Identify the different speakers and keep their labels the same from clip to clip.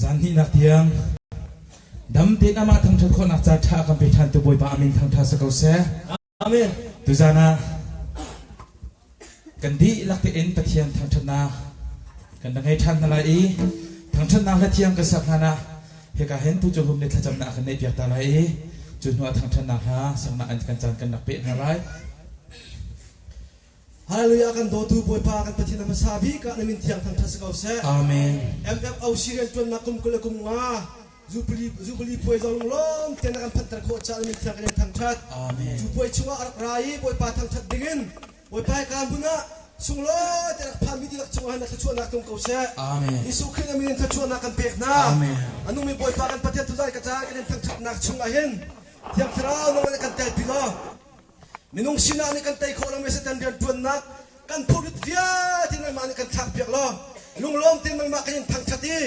Speaker 1: Zan hnihnak tiang dam tein amah thangṭhat khawhnak caan ṭha a kan pe ṭhan tu Bawipa amin thangṭha si ko seh.
Speaker 2: Amen.
Speaker 1: Tuzan ah kan dihlak tein Pathian thangṭhatnak kan la ngei ṭhan hna lai i thangṭhatnak hla thiang kan sak hlan ah hika hin tu cu hum nih thlacamnak a kan neihpiak ta lai i cu hnu ah thangṭhatnak hla saknak an kan caan kan rak peh hna lai.
Speaker 2: Hallelujah kan dawtu Bawipa kan Pathian a hmasa bik ah na min thiang thangṭhat si ko seh.
Speaker 1: Amen.
Speaker 2: MFOC rianṭuannak kum 20 le kum nga Zupali Zupali puai zong lunglawm tein na kan phanhter khawh caah na min thiang kan in thangṭhat.
Speaker 1: Amen.
Speaker 2: Cu puai chungah a rak ra i Bawipa thangṭhat dingin Bawipa hika hmun ah sunglawi te rak phanmi dihlak cungah hin na thluachuahnak tlung ko seh.
Speaker 1: Amen.
Speaker 2: Jesuh Khrih na min in thluachuahnak kan pek hna.
Speaker 1: Amen.
Speaker 2: A nungmi Bawipa kan Pathian tuzan ka caan kan in thangṭhatnak chungah hin Thiang Thlarau nang nih kan telpi law minung sinah nih kan tei khawh lomi Satan rianṭuannak kan phurrit vialte nangmah nih kan thlakpiak law lunglawm tein nangmah kan in thangṭhat i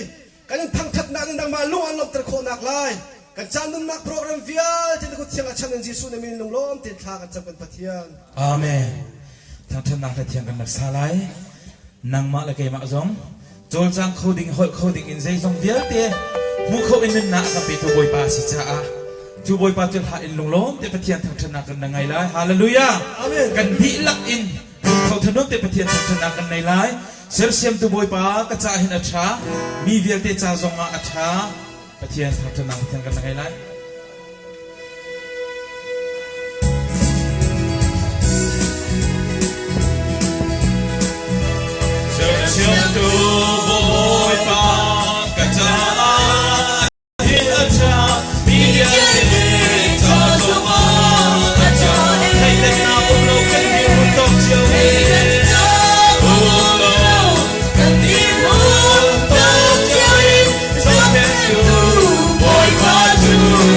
Speaker 2: kan in thangṭhatnak nih nangmah lung an lawmhter khawhnak lai kan caan nunnak program vialte na kut thiang ah chan in Jesuh na min lunglawm tein thla kan cam kan Pathian.
Speaker 1: Amen. Thangṭhatnak le thiang kan rak sa lai. Nangmah le keimah zong cawlcang kho ding holh kho ding in zeizong vialte hmu kho in nunnak a kan petu Bawipa a si caah cu Bawipa cu hla in lunglawm te Pathian thangṭhatnak kan na ngai lai. Hallelujah.
Speaker 2: Amen.
Speaker 1: Kan dihlak in lungtho thanuam te Pathian thangṭhatnak kan nei lai. Sersiamtu Bawipa ka ca hin a ṭha, mi vialte ca zongah a ṭha. Pathian thangṭhatnak Pathian kan ngei lai. Sersiamtu Bawipa ka caah Bawipa cu.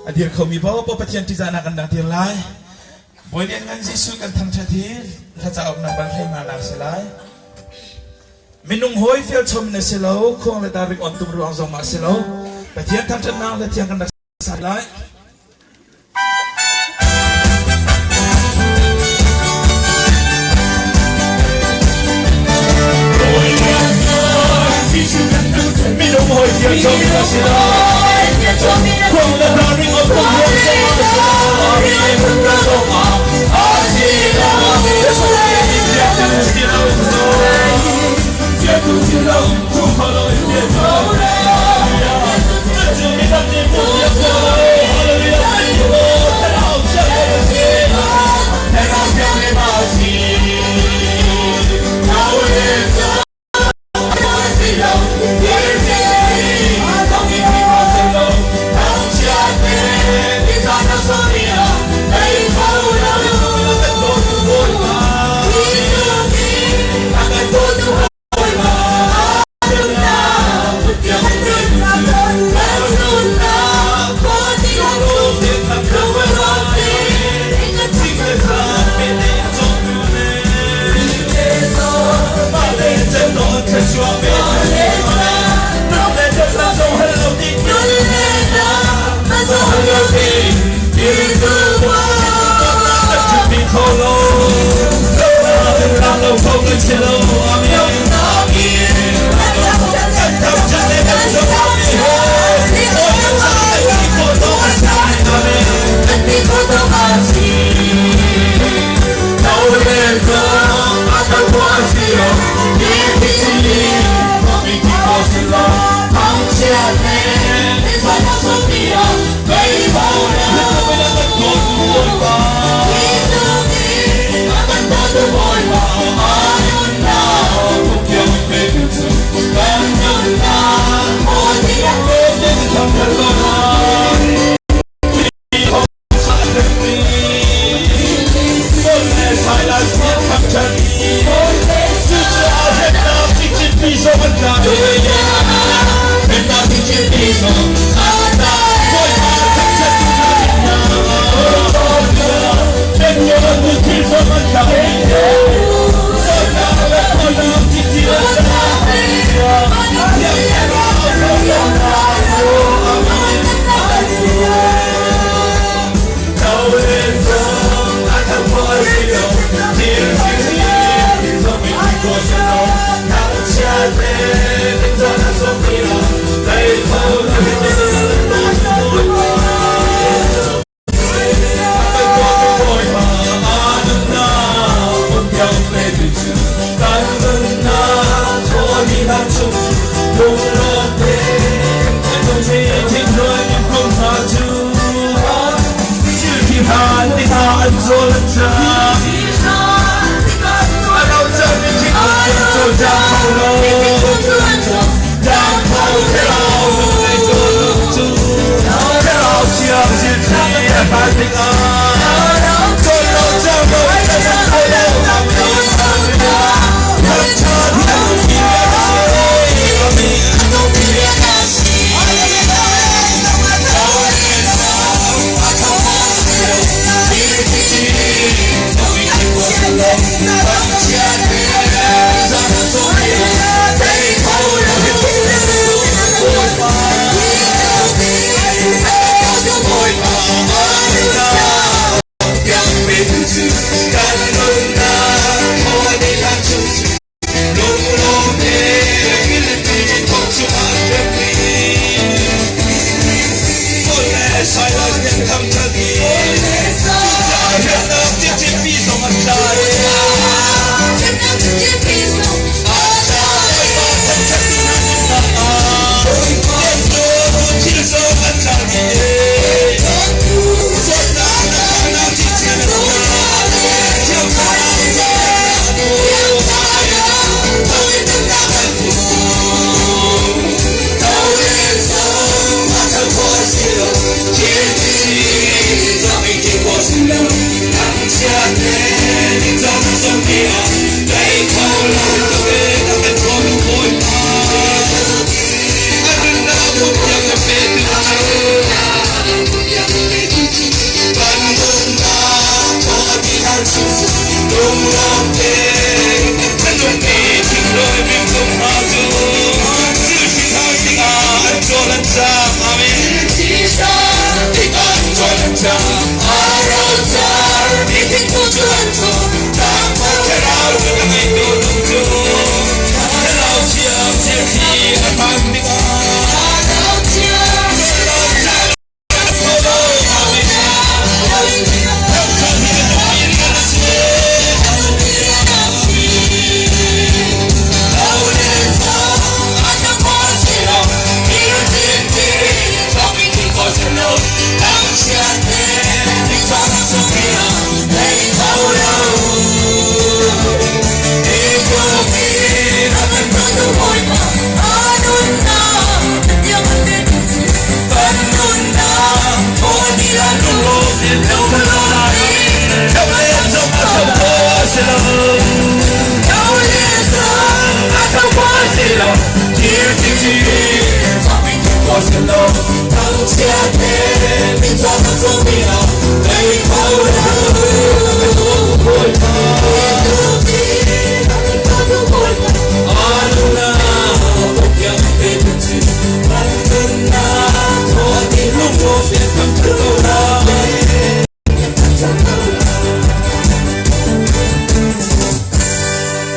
Speaker 1: A dir khomi paoh Pathian ṭihzahnak kan dang dir lai. Bawi Lianngan Jesuh kan thangṭhat hi hla cauk nak ban hlei nga nak si lai. Minung hawi fialchom in a si lo, khuang le dar ring on tum ruang zong ah si lo. Pathian thangṭhatnak le thiang kan rak sa lai. Minung hawi fialchom in a si lo, khuang le dar ring on tum ruang zong ah a si lo.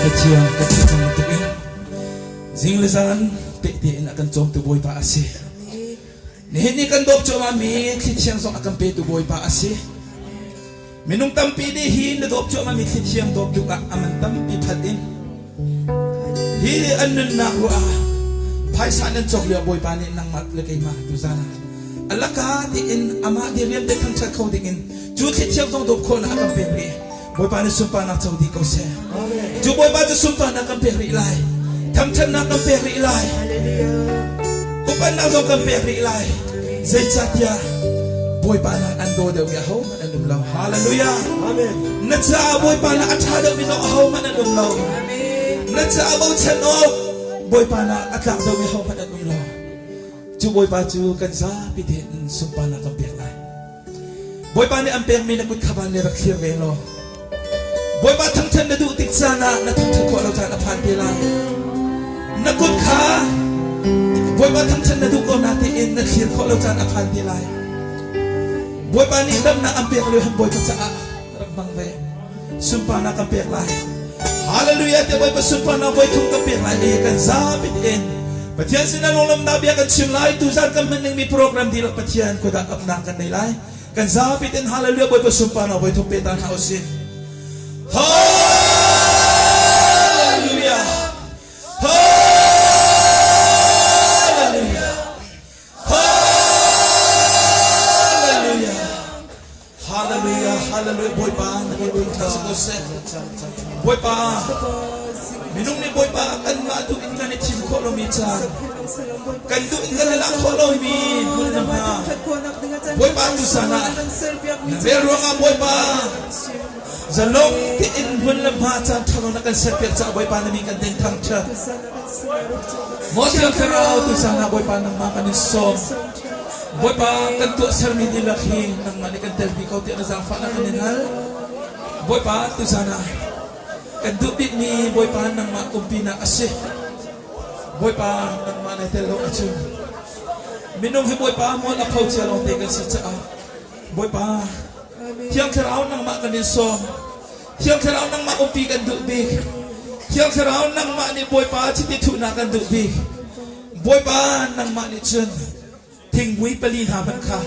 Speaker 1: Pathian ka thih cang bantuk in zing le zan tehte in a kan cawmtu Bawipa a si. Nihin ni kan dawp cuahmah mi thli thiang zong a kan petu Bawipa a si. Minung tampi nih hi na dawp cuahmah mi thli thiang dawp duh ah a man tampi phat in hi an nunnak ruah ah phaisa nan cawk lio Bawipa nih nangmah le keimah tuzan ah alaka tiin amah di rian te thangṭhat kho dingin cu thli thiang zong dawp khawhnak a kan pek rih. Bawipa nih sunparnak co dih ko seh. Cu Bawipa cu sunparnak kan pek rih lai. Thangṭhatnak kan pek rih lai. Upatnak zong kan pek rih lai. Zeicahtiah Bawipa nak an daw deuhmi ahohmanh an um lo. Hallelujah.
Speaker 2: Amen.
Speaker 1: Na caah Bawipa nak a ṭha deuhmi zong ahohmanh an um lo. Na caah bochan awk Bawipa nak a tlak deuhmi ahohmanh an um lo. Cu Bawipa cu kan zapi tein sunparnak kan pek lai. Bawipa nih an pekmi na kut kha van le rak thlir ve law Bawipa thangṭhat na duh tik caan ah na thangṭhat khawh lo caan a phan te lai. Na kut kha Bawipa thangṭhat na duh ko na tein na thlir khawh lo caan a phan te lai. Bawipa nih damnak an pek lio han Bawipa caah rak hmang ve. Sunparnak kan pek lai. Hallelujah te Bawipa sunparnak voi thum kan pek lai i kan zapi tein Pathian sinah lunglawmhnak bia kan chim lai. Tuzan kan hman dingmi program dihlak Pathian khuadah upnak kan nei lai. Kan zapi tein Hallelujah Bawipa sunparnak voi thum pe ta hna usih. Hallelujah. Hallelujah. Hallelujah. Hallelujah, hallelujah, Bawipa na kan thangṭhat si ko seh. Bawipa, minung nih Bawipa kanmah duh in kan i thim khawh lomi caan, kan duh in kan i lak khawh lomi hmun na hma. Bawipa tusan ah na vel ruangah Bawipa zalong tein hmun le hma caan ṭha lo na kan serpiak caah Bawipa na min kan tin thangṭhat. Maw Thiang Thlarau tusan ah Bawipa nangmah kan in sawm. Bawipa kan tuahsermi dihlak hi nangmah nih kan telpi ko tiah na zaangfahnak kan in hal. Bawipa tuzan ah kan duh bikmi Bawipa nangmah umpinak a si. Bawipa nangmah nai tel lo ahcun minung hi Bawipa mual a pho cia lawngte kan si caah Bawipa Thiang Thlarau nangmah kan in sawm. Thiang Thlarau nangmah umpi kan duh bik. Thiang Thlarau nangmah nih Bawipa chiti thuhnak kan duh bik. Bawipa nangmah nih cun thingmui pali hna hmanh kha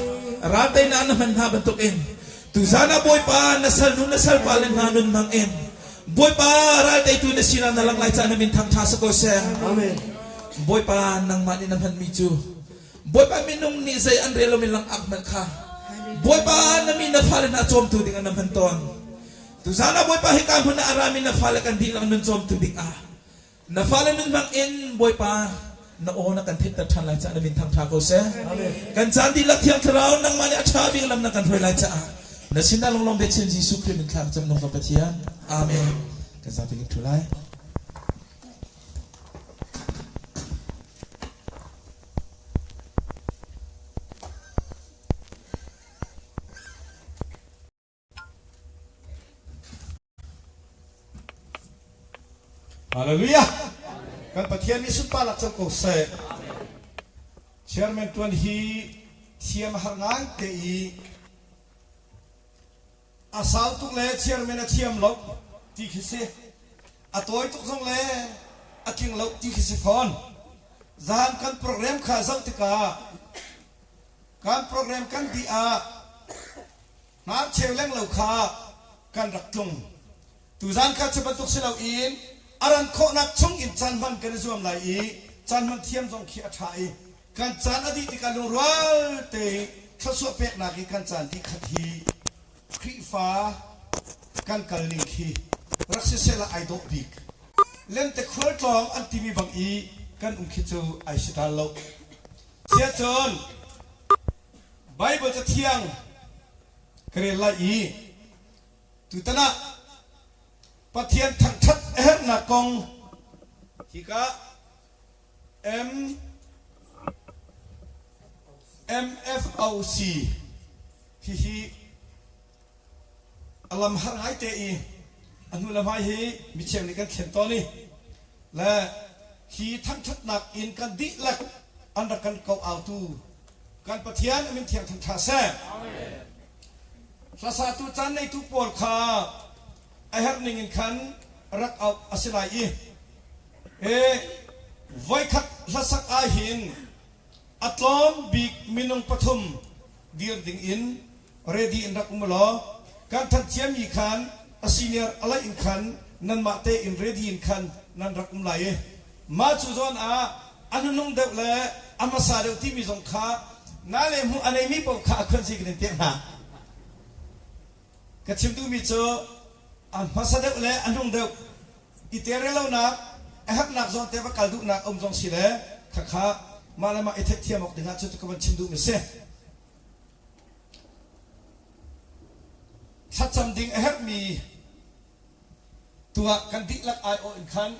Speaker 1: ralteinak na hman hna bantukin tuzan ah Bawipa na salnu na salpa le hna nun hmang in Bawipa ralteitu na sinah na lang lai caah na min thangṭha si ko seh.
Speaker 2: Amen.
Speaker 1: Bawipa nangmah nih na hmanmi cu Bawipa minung nih zei an rel lomi langak hmanh kha Bawipa na mi na fale hna cawmtu dingah na hman tawn. Tuzan ah Bawipa hika hmun ah a rami na fale kan dihlak nun cawmtu dingah Na fale nun hmang in Bawipa na aw na kan theihter ṭhan lai caah na min thangṭha ko seh. Kan caan dihlak Thiang Thlarau nangmah nih a ṭha bik lam na kan hruai lai caah na sinah lunglawm biachim Jesuh Khrih min thla ka cam nung ka Pathian. Amen. Kan zapi kan ṭhu lai.
Speaker 3: Hallelujah! Kan Pathian nih sunparnak cang ko seh. Chairman tuan hi thiam a har ngai te i a sau tuk le chairman a thiam lo ti khi si. A tawi tuk zong le a tling lo ti khi si fawn. Zan kan program kha zoh tikah kan program kan dih ah Ngakcheu lenglo kha kan rak tlung. Tuzan kha cu bantuk si loin a ran khawhnak chung in caan hman kan i zuam lai i caan hman thiam zong khi a ṭha i kan caan a dih tikah lungrual te thluachuah peknak i kan caan dih khat hi Khrihfa kan kal ning khi rak sisehla ai dawh bik. Lente khualtlawng an timi bang i kan um khi cu ai si tal lo. Siacun Baibal Cathiang ka rel lai i tutan ah Pathian thangṭhat a herhnak kong hika M. MFOC hihi a lam har ngai te i a hnu le hmai hi micheu nih kan thlen tawn i le hi thangṭhatnak in kan dihlak an rak kan ko autu kan Pathian a min thiang thangṭha seh. Hlasatu caan neitu pawl kha a herh ning in khan rak auh a si lai i e voikhat hlasak ah hin a tlawm bik minung pathum dir ding in ready in rak um law kan thanh ciami khan a senior a laih in khan nanmah tein ready in khan nan rak um lai i mah cu zawn ah a hnunung deuh le a hmasa deuh timi zong kha na le hmuh a neimi paoh kha a khuansi kan in pek hna. Ka chim duhmi cu a hmasa deuh le a hnung deuh i telrelonak a herhnak zawn te va kal duhnak a um zong si le khakha mah le mah i theihthiam awk dingah cu ka van chim duhmi si. Thlacam ding a herhmi tuah kan dihlak aiawh in khan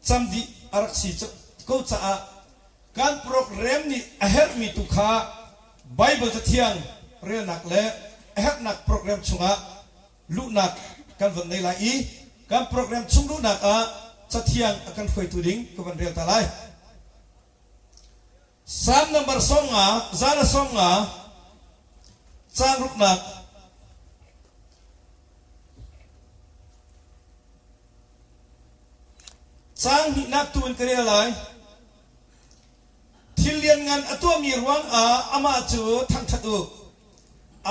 Speaker 3: cam dih a rak si ko caah kan program nih a herhmi tu kha Bible Cathiang relnak le a herhnak program chungah luhnak kan von nei lai i kan program chung luhnak ah Cathiang a kan hruaitu ding ka van rel ta lai. Psalm number 50, zan 50, caang ruknak. Caang hnihnak tu in ka rel lai. Thil lianngan a tuahmi ruangah amah cu thangṭhat u.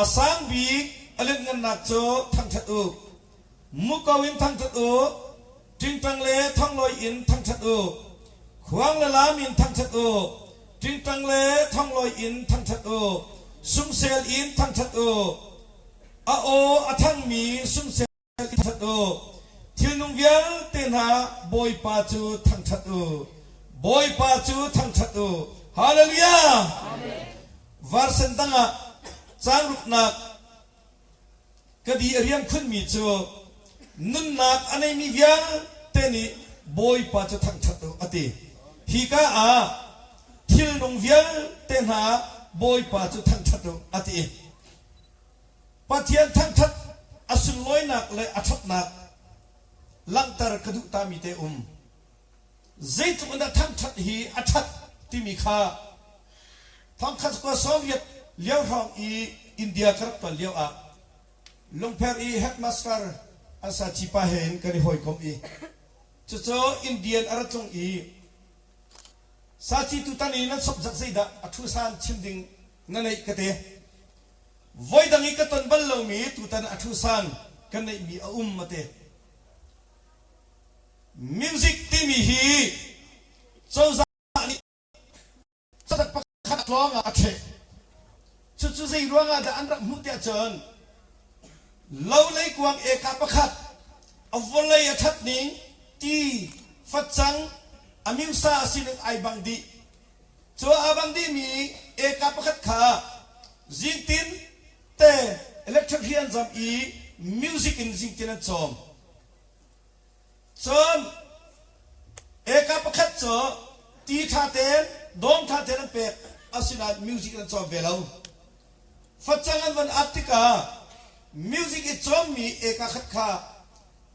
Speaker 3: A sang bik a lianhngannak cu thangṭhat u. Muko in thangṭhat u. Ṭingṭang le thonglawi in thangṭhat u. Khuang le laam in thangṭhat u. Ṭingṭang le thonglawi in thangṭhat u. Sumsel in thangṭhat u. A aw a thangmi sumsel in thangṭhat u. Thilnung vialte hna Bawipa cu thangṭhat u. Bawipa cu thangṭhat u. Hallelujah! Version dang ah caang ruknak Ka di a riam khunmi cu nunnak a neimi vialte nih Bawipa cu thangṭhat u a ti. Hika ah thilnung vialte hna Bawipa cu thangṭhat u a ti. Pathian thangṭhat a sunlawinak le a ṭhatnak langhter ka duh tami te um. Zeitluk in dah thangṭhat hi a ṭhat timi kha thongkhat kua 80 lio hrawng i India ka rak tuan lio ah Lungpher i headmaster an saci pa he in kan i hawikom i cucu Indian a ra tlung i saci tutan i nan sop zak zeidah a thu san chim ding na neih ka ti. Voidang i ka ton bal lomi tutan a thu san ka neihmi a um a ti. Music timi hi cozah nih cozah pakhat lawng ah a ṭheh. Cucu zei ruangah dah an rak hmuh tiah cun lo leikuang eka pakhat a vawlei a ṭhat ning ti facang a mimsa a sining ai bang dih. Cu aa bang dihmi eka pakhat kha zingtin te electric hi an zam i music in zingtin an cawm. Cun eka pakhat cu ti ṭha tein, dawm ṭha tein an pek, asinain music an cawm ve lo. Facang an van at tikah music i cawmmi eka khat kha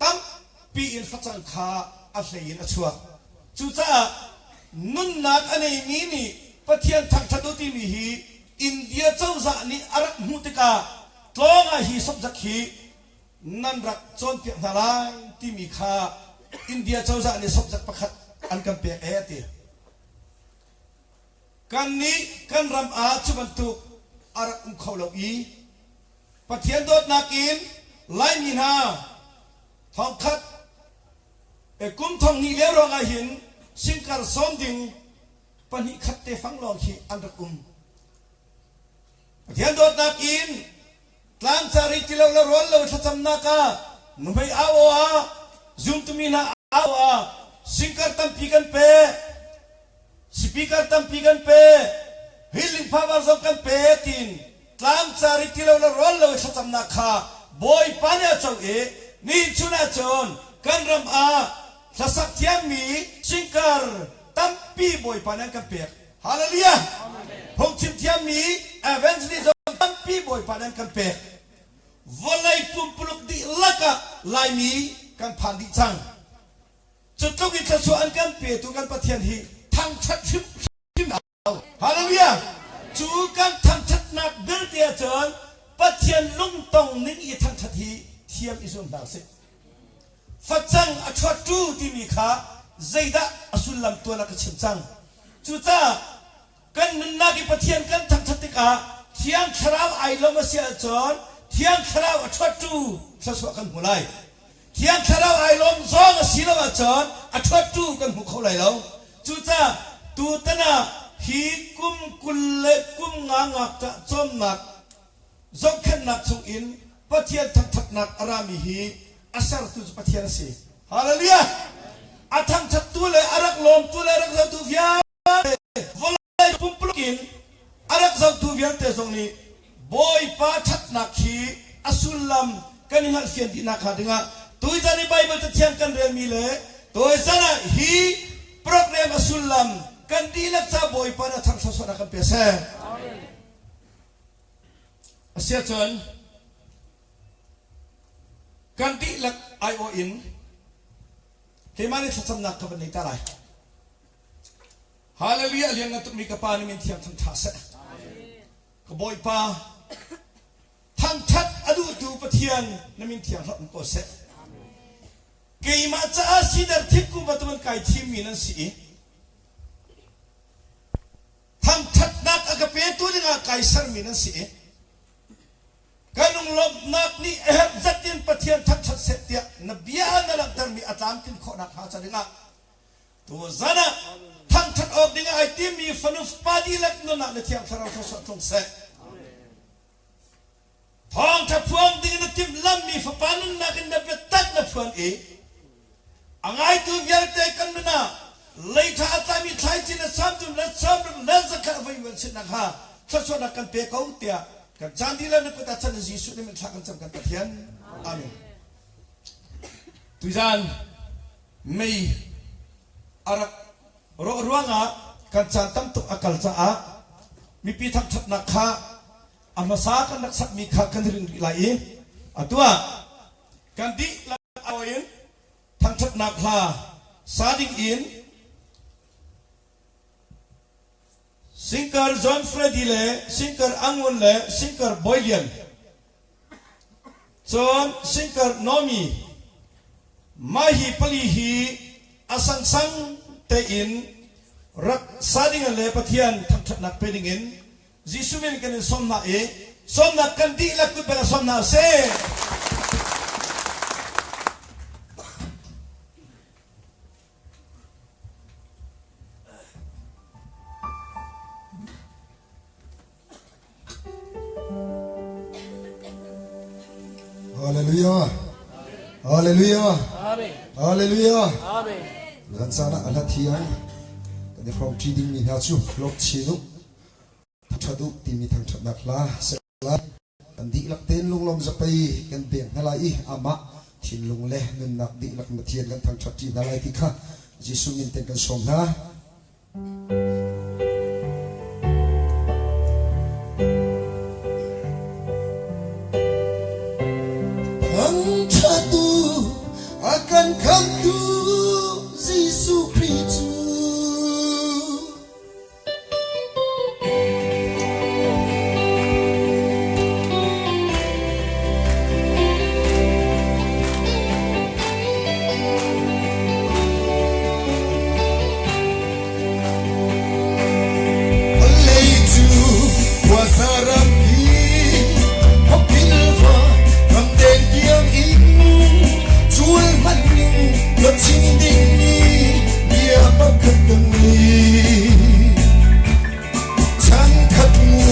Speaker 3: tampi in facang kha a hlei in a chuak. Cucaah nunnak a neimi nih Pathian thangṭhat u timi hi India cozah nih a rak hmuh tikah tlawng ah hi subject hi nan rak cawnpiak hna lai timi kha India cozah nih subject pakhat an kan pek ee a ti. Kannih kan ram ah cu bantuk a rak um kho lo i Pathian dawtnak in Laimi hna thongkhat kum 2000 lio ruangah hin singkar sawm ding pahnih khat te fang lawng khi an rak um. Pathian dawtnak in Tlangcar i tilo le rawl lo thlacamnak ah nuhmei au aw ah zumtumi hna au ah singkar tampi kan pe speaker tampi kan pe healing power zong kan pe tiin tlangcar i tilo le rawl lo thlacamnak kha Bawipa nih a co i nihin chun ahcun kan ram ah hlasak thiammi singkar tampi Bawipa nih an kan pek. Hallelujah! Phungchim thiammi. Bawipa nih an kan pek. Vawlei pumpuluk dihlak ah Laimi kan phan dih cang. Cu tluk in thluachuah an kan petu kan Pathian hi thangṭhat hrimhrim hau. Hallelujah! Cu kan thangṭhatnak vialte ahcun Pathian lungtong ning i thangṭhat hi thiam i zuam hna usih. Facang a chuattu timi kha zeidah a sullam tuan ah ka chim cang. Cucaah kan nunnak i Pathian kan thangṭhat tikah Thiang Thlarau ai lawm a si ahcun Thiang Thlarau a ṭhuattu thluachuah kan hmu lai. Thiang Thlarau ai lawm zong a si lo ahcun a ṭhuattu kan hmu kho lai lo. Cucaah tutan ah hi kum 25 ngakṭah cawmnak zohkhenhnak chungin Pathian thangṭhatnak a rami hi a sertu cu Pathian a si. Hallelujah! A thangṭhattu le a rak lawmtu le a rak zohtu vialte vawlei pumpuluk in a rak zohtu vialte zong nih Bawipa ṭhatnak hi a sullam kan i hngalhfian dih nakhnga dingah tuizan i Baibal Cathiang kan relmi le tuizan ah hi program a sullam kan dihlak ca Bawipa nih a thangṭhat a kan pe seh. Asiahcun kan dihlak aiawh in keimah nih thlacamnak ka van nei ta lai. Hallelujah lianngan tukmi ka pa nih min thiang thangṭha seh. Ka Bawipa thangṭhat a duhtu Pathian na min thiang hlah um ko seh. Keimah caah sidar thingkung bantukin kai thimmi nan si i thangṭhatnak a ka petu dingah kai sermi nan si i ka lunglawmhnak nih a herh zat in Pathian thangṭhat seh tiah na bia na langhtermi a tlamtlin khawh nakhnga ca dingah tuzan ah thangṭhat awk dingah ai timmi fanu fapa dihlak nun ah na Thiang Thlarau thawchuah tlung seh. Thawngṭha phuang ding na timhlammi fapa nunnak in na biatak na phuan i a ngaitu vialte kan nun ah leiṭha a tlami thlaici le samtum le samram le zakhat voi uan sinnak ha thluachuahnak kan pe ko tiah kan caan dihlak na kut ah chan Jesuh nih min thla kan cam kan Pathian. Amen. Tuzan mei a rak rawh ruangah kan caan tam tuk a kal caah mipi thangṭhatnak kha a hmasa kan rak sakmi kha kan rin rih lai i atu ah kan dihlak in thangṭhatnak hla sa ding in Singer John Freddy le Singer Angun le Singer Boy Lian cun Singer Nomi mah hi pali hi a sangsang tein rak sa ding le Pathian thangṭhatnak pe ding in Jesuh min kan in sawm hna i sawmnak kan dihlak kut bel sawm hna sih.
Speaker 4: Hallelujah. Hallelujah. Hallelujah. Kan caan ah a hlat hi ai kan i hrawm ṭi dingmi hna cu lawm chin u. Thangṭhat u timi thangṭhatnak hla seh lai. Kan dihlak tein lunglawm zapei kan pek hna lai i amah thinlung le nunnak dihlak Pathian kan thangṭhat ṭi hna lai ti kha Jesuh min ten kan sawm hna. Thangṭhattu a kan khamhtu Jesuh Khrih cu Vawlei cu khuaza rampi khuapilva ramdeng tiang in cul hmanh ning ka chim dingmi bia pakhat ka ngei. Chankhat mu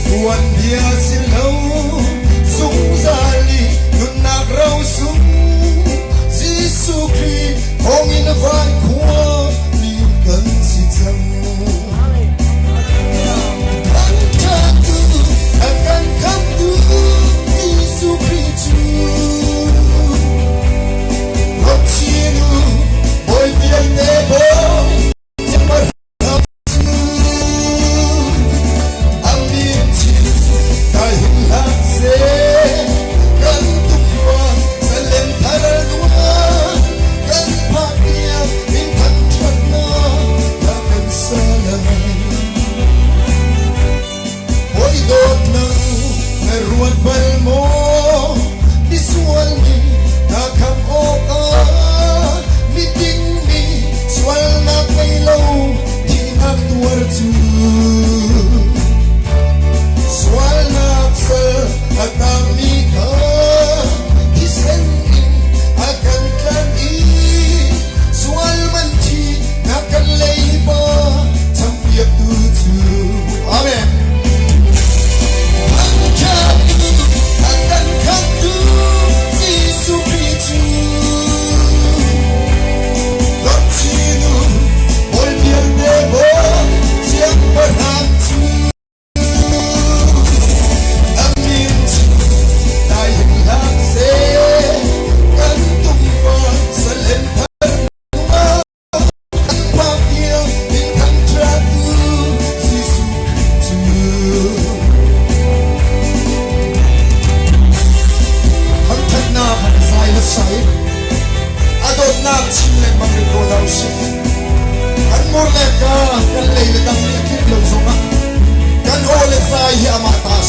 Speaker 4: tuan bia si lo zungzal i nunnak rosung Jesuh Khrih thawngin van khua mi kan si cang. Thangṭhattu a kan khamtu Jesuh Khrih cu Lawmchin u Bawi vialte bawi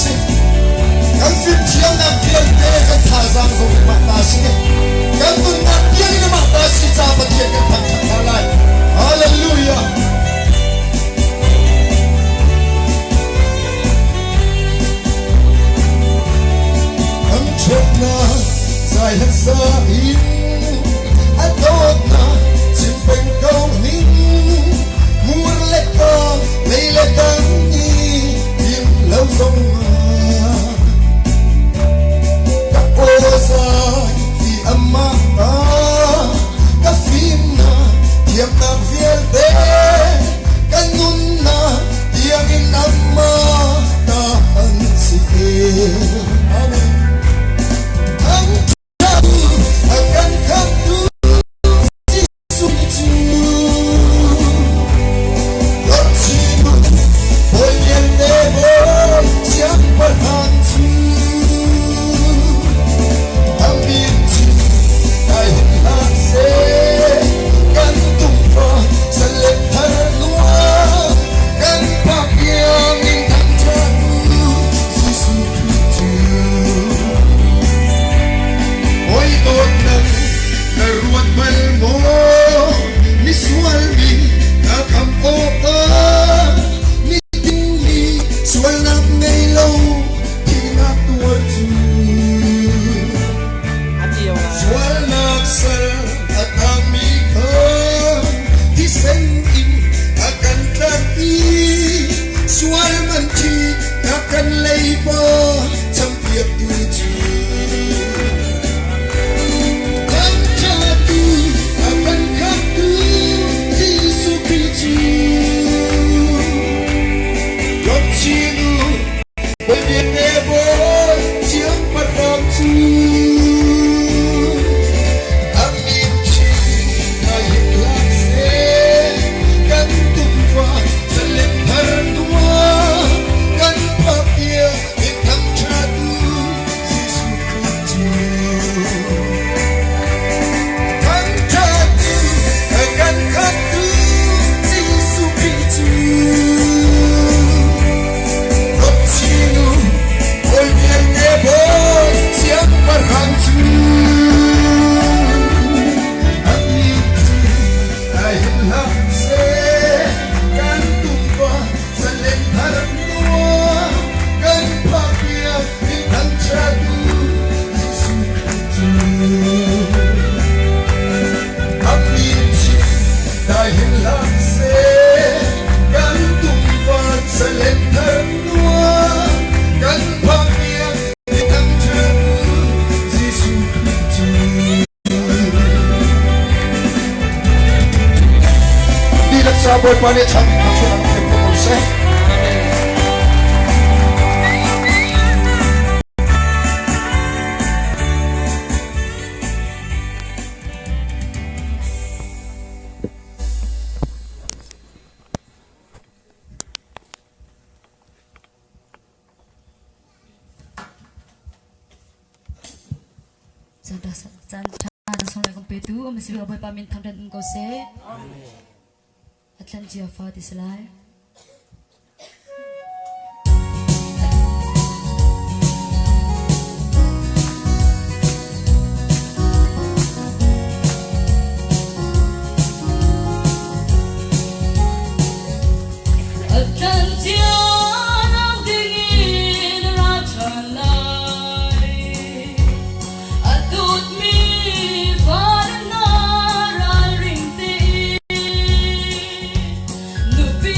Speaker 4: si. Kan fimthiamnak vialte kan thazaang zong amah ta si. Kan nunnak tiangin amah ta si caah Pathian kan thangṭhat hna lai. Hallelujah. Thangṭhatnak zai hlat sa in a dawtnak chim peng ko ning. Mur le ka lei le dang i tim lo zong ah ka aw zai hi amah ta ka fimnak thiamnak vialte ka nunnak tiangin amah ta an si. Amen. A kan khamtu Jesuh cu Lord Bawi vialte Bawi siangpahrang cu a min cu kai hin hlah seh kan tumfa salem thar nuam kan phak iangin thangṭhat u Jesuh Khrih cu. Hawi dawtnak na ruat bal maw? Misual mi na kham awkah miding mi sualnak ngei lo thihnak tuar cu. Sualnak sal a tangmi kha thisen in a kan tlak i sual man thi na kan leiba champiaktu cu. Thangṭhattu a kan khamtu Jesuh Khrih cu. Lawmchin u, Bawi vialte Bawi Siangpahrang cu. A min chin na him hlah seh, kan tumfa zalem thar nuah kan phak tiang in thangṭhat u Jesuh Khrih cu. Thangṭhat u, kan khamtu Jesuh Khrih cu. Lawmchin u, Bawi vialte Bawi Siangpahrang cu. A min cu ai hin hlah seh, kan tumpa zalen thar nuam kan phak tiang in thangṭhat u Jesuh Khrih cu. A min chin dai hin hlah seh, kan tumpa zalen thar nuam kan phak tiang in thangṭhat u Jesuh Khrih cu. Dihlak ca Bawipa nih thlam in thluachuah an pek ko seh.
Speaker 5: Caan ṭha sung kan petu um si Bawipa min thangṭhat um ko seh. A thlan cia fa ti si lai. A thlan cia nak dingin ra ṭhan lai. A dawtmi fale hna ralring tein nupi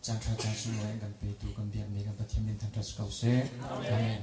Speaker 6: Caan ṭha caan sunglawi an kan petu kan biakmi kan Pathian min thangṭhat si ko seh. Amen.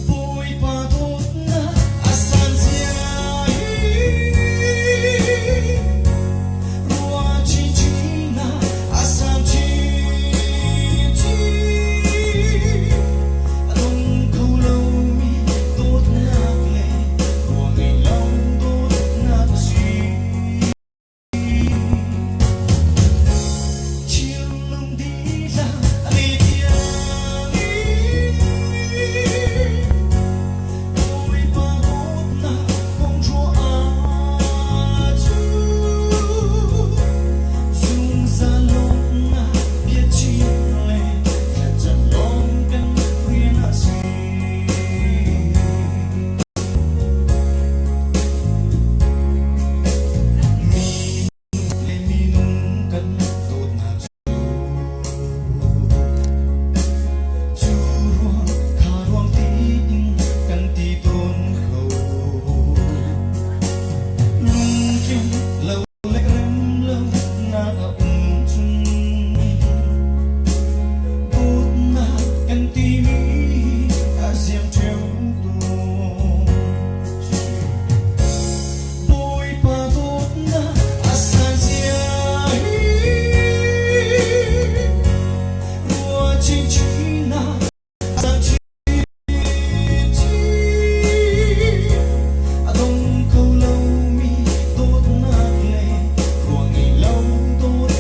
Speaker 3: Bawipa dawtnak a san zia hi ruah chinchin ah a san chinchin. A dong kho lomi dawtnak le ruah ngei lo dawtnak a si. Thinlung dihlak a ngei tiang in Bawipa dawtnak kong ruah ahcun zungzal lawmhnak biachim le thlacam lawng kan rian a si. Mi le minung kan dawtnak cu cu ruang kha ruang tiin kan ti tawn ko. Lungtling lo le rem lo nak a um cun dawtnak kan timi a ziam ṭheo tawn. Bawipa dawtnak a san zia hi ruah chinchin ah a san chinchin. A dong kho lomi dawtnak le ruah ngei lo dawtnak.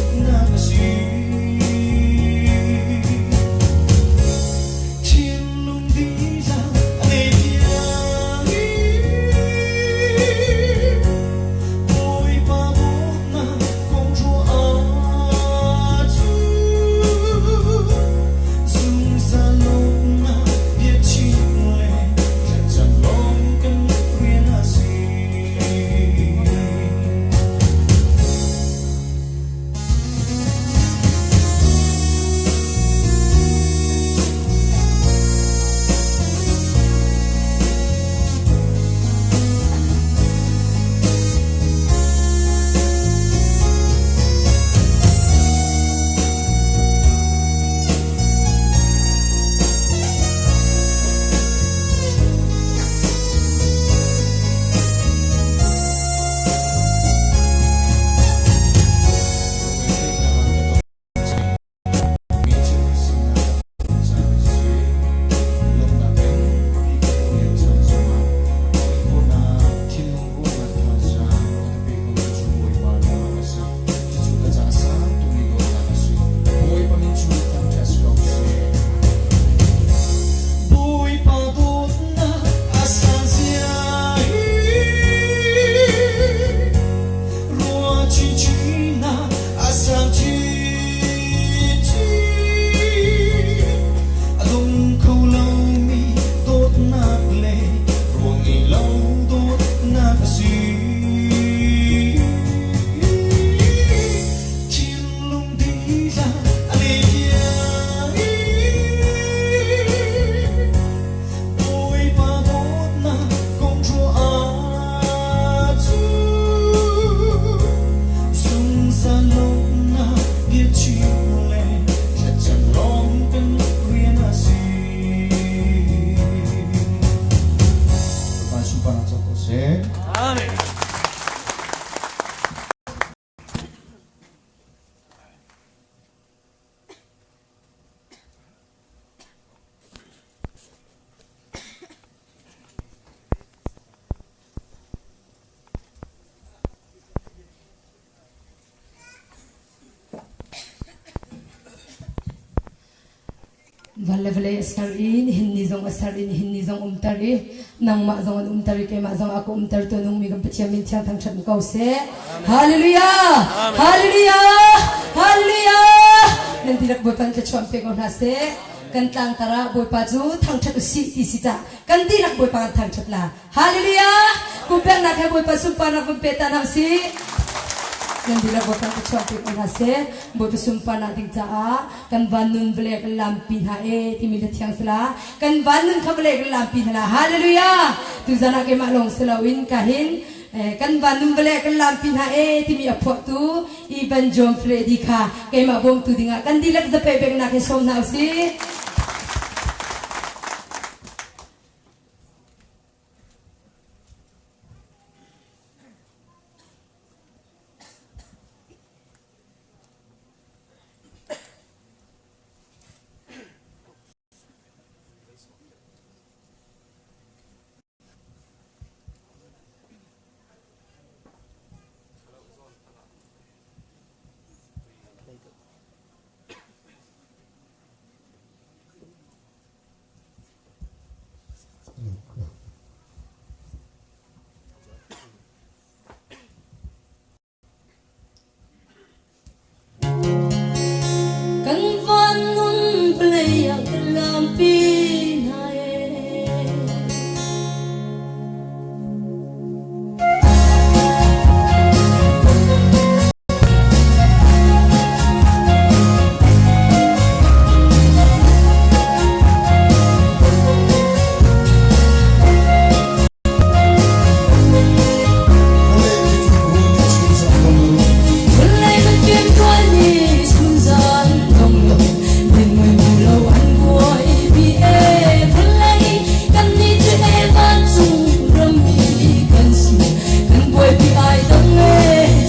Speaker 5: Van le vawlei a ser i nihin ni zong a ser i nihin ni zong umter i nangmah zong an umter i keimah zong a ka umter tu nungmi kan Pathian min thiang thangṭhat ko seh. Hallelujah! Hallelujah! Hallelujah! Nan dihlak Bawipa in thluachuah pe ko hna seh. Kan tlangtar ah Bawipa cu thangṭhat usih ti si cah kan dihlak Bawipa kan thangṭhat la. Hallelujah! Pumpeknak he Bawipa sunparnak van pe ta hna usih. Nan dihlak Bawipa thluachuah pe ko hna seh. Bawipa sunparnak ding caah kan van nun vale kan lampi hna e timi hla thiang sala kan van nun kha vale kan lampi hna la. Hallelujah! Tuzan ah keimah lawng si loin ka hin kan van nun vale kan lampi hna e timi a phuahtu Ivan John Freddy kha keimah bawmtu dingah kan dihlak zapeh peknak he sawm hna usih. Kan van nun vawlei ah kan lampi hna ee. Vawlei mifim nih chunzan dong lo mui mu lo an buai bi e vawlei kan nih cu e vancung rammi kan si kan buaipi ai dang e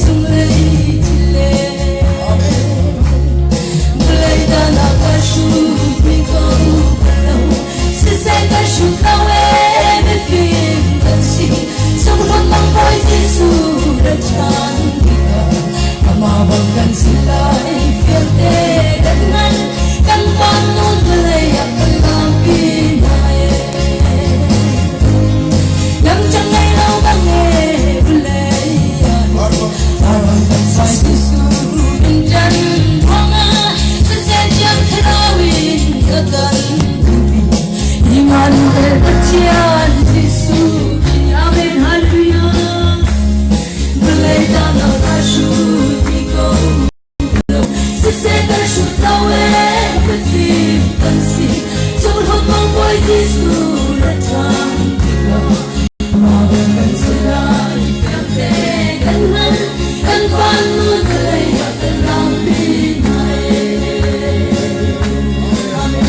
Speaker 5: cunglei thil e vawlei dan ah ka hrut mi ko lo siseh kan hrut lo e mifim kan si sunghlun mang bawi Jesuh ra ṭhan tikah amah bang kan si lai vialte kan ngan kan van nun vawlei ah kan lampi hna e lam cang ngei lo bang e vawlei ah Arang kan fai Jesuh kan ṭan ruangah siseh thiang thlarau in ka kan Immanuel Pathian Jesuh Amen Hallelujah Vawlei dang ah ka hrut ti ko lo siseh kan hrut lo e mifim kan si Cunghlun mang Bawi Jesuh ra ṭhan tikah mah kan si lai fiangte kan hngal kan van nun vawlei ah kan lampi hna e Amen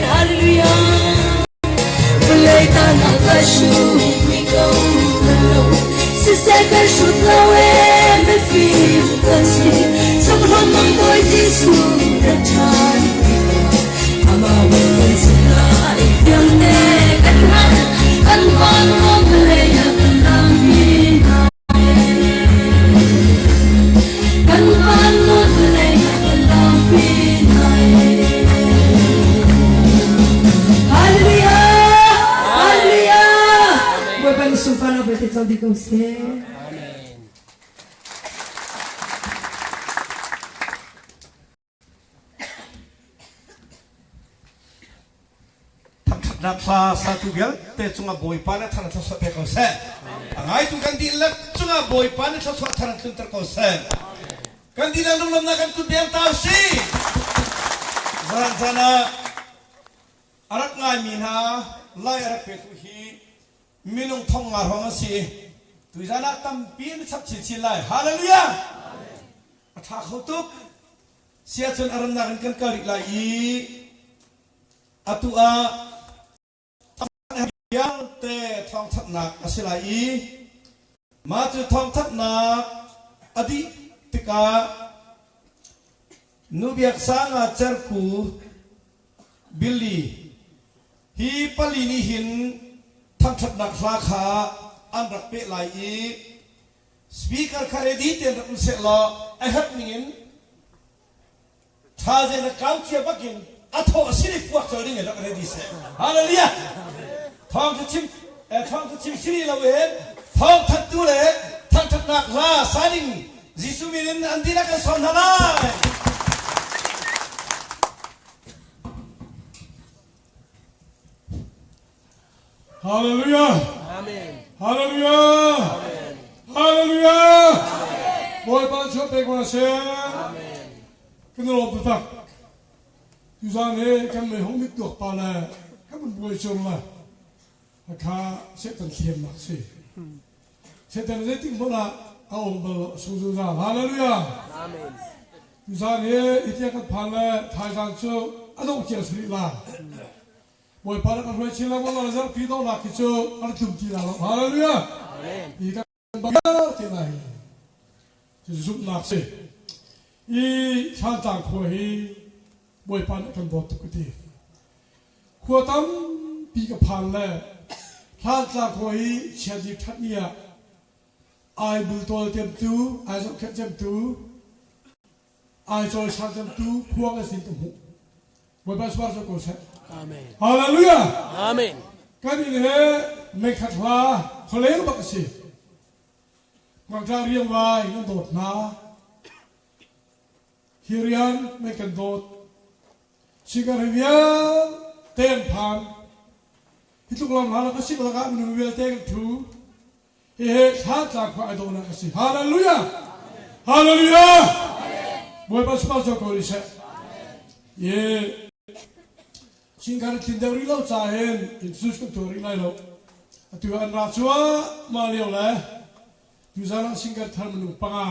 Speaker 5: Hallelujah. pe dih ko seh.
Speaker 7: Amen.
Speaker 3: Thangṭhatnak hla satu vialte cungah Bawipa nih thar thluachuah pe ko seh. A ngaitu kan dihlak cungah Bawipa nih thluachuah thar tlunter ko seh. Kan dihlak lunglawmhnak kan kut beng ta usih. Zan zan ah a rak ngaimi hna lai a rak petu hi minung thong nga hrawng an si. Tuzan ah tampi an chap chinchin lai. Hallelujah! A ṭha kho tuk. Siacun a rannak in kan kal rih lai i atu ah vialte thawngthanhnak a si lai i mah cu thawngthanhnak a dih tikah Nu Biak Sang ah Cerku Billy hi pali nih hin thangṭhatnak hla kha an rak peh lai i Speaker kha ready tein rak um seh law a herh ning in thazen a kau cia bak in a thawh a sin i puak colh ding in rak ready seh. Hallelujah! Thawng cu chim thawng cu chim siri lo in thawng thattu le thangthatnak hla sa ding Jesuh min in an dihlak kan sawm hna lai.
Speaker 8: Hallelujah.
Speaker 7: Amen.
Speaker 8: Hallelujah.
Speaker 7: Amen.
Speaker 8: Hallelujah.
Speaker 7: Amen.
Speaker 8: Bawipa chuah pek ma seh.
Speaker 7: Amen.
Speaker 8: Kan lawm taktak. Tuzan he kan mei hong mit tuak pa le kan mun buai chur le kha Satan thiamnak si. Satan zeitik hmanh ah a um bal lo sungzungzal. Hallelujah.
Speaker 7: Amen.
Speaker 8: Tuzan he itia kan phan le thaizang cu a dongh cia suri la. Bawipa nih kan hruai chin lengmang lai zarhpi donghnak hi cu an tlum ti lai lo. Hallelujah.
Speaker 7: Amen.
Speaker 8: Hi kan bak te lai hi. Cu zumhnak si. I Thlantlang khua hi Bawipa nih kan dawt tuk ka ti. Khua tampi ka phan le Thlantlang khua hi chiat ni ṭhat ni ah ai bultawl cemtu, ai zohkhenh cemtu, ai cawisan cemtu khua kan sin ka hmuh. Bawipa suar cu ko seh.
Speaker 7: Amen.
Speaker 8: Hallelujah.
Speaker 7: Amen.
Speaker 8: Kan inn he meikhat hla khualeng bak a si. Ngakṭah riangvai nan dawt hna. Hi rian nan kan dawt. Sikar hi vialte an phan. Hi tluk lam hla ka sik lakah minung vialte kan ṭhu. Hihi thla khua ai dawhnak a si. Hallelujah! Hallelujah! Bawipa sipau cu ko rih seh. Ye singkar thin deuh rih lo ca hin introduce kan tuah rih lai lo. Atu an ra cuahmah lio le tuzan ah singkar thar minung panga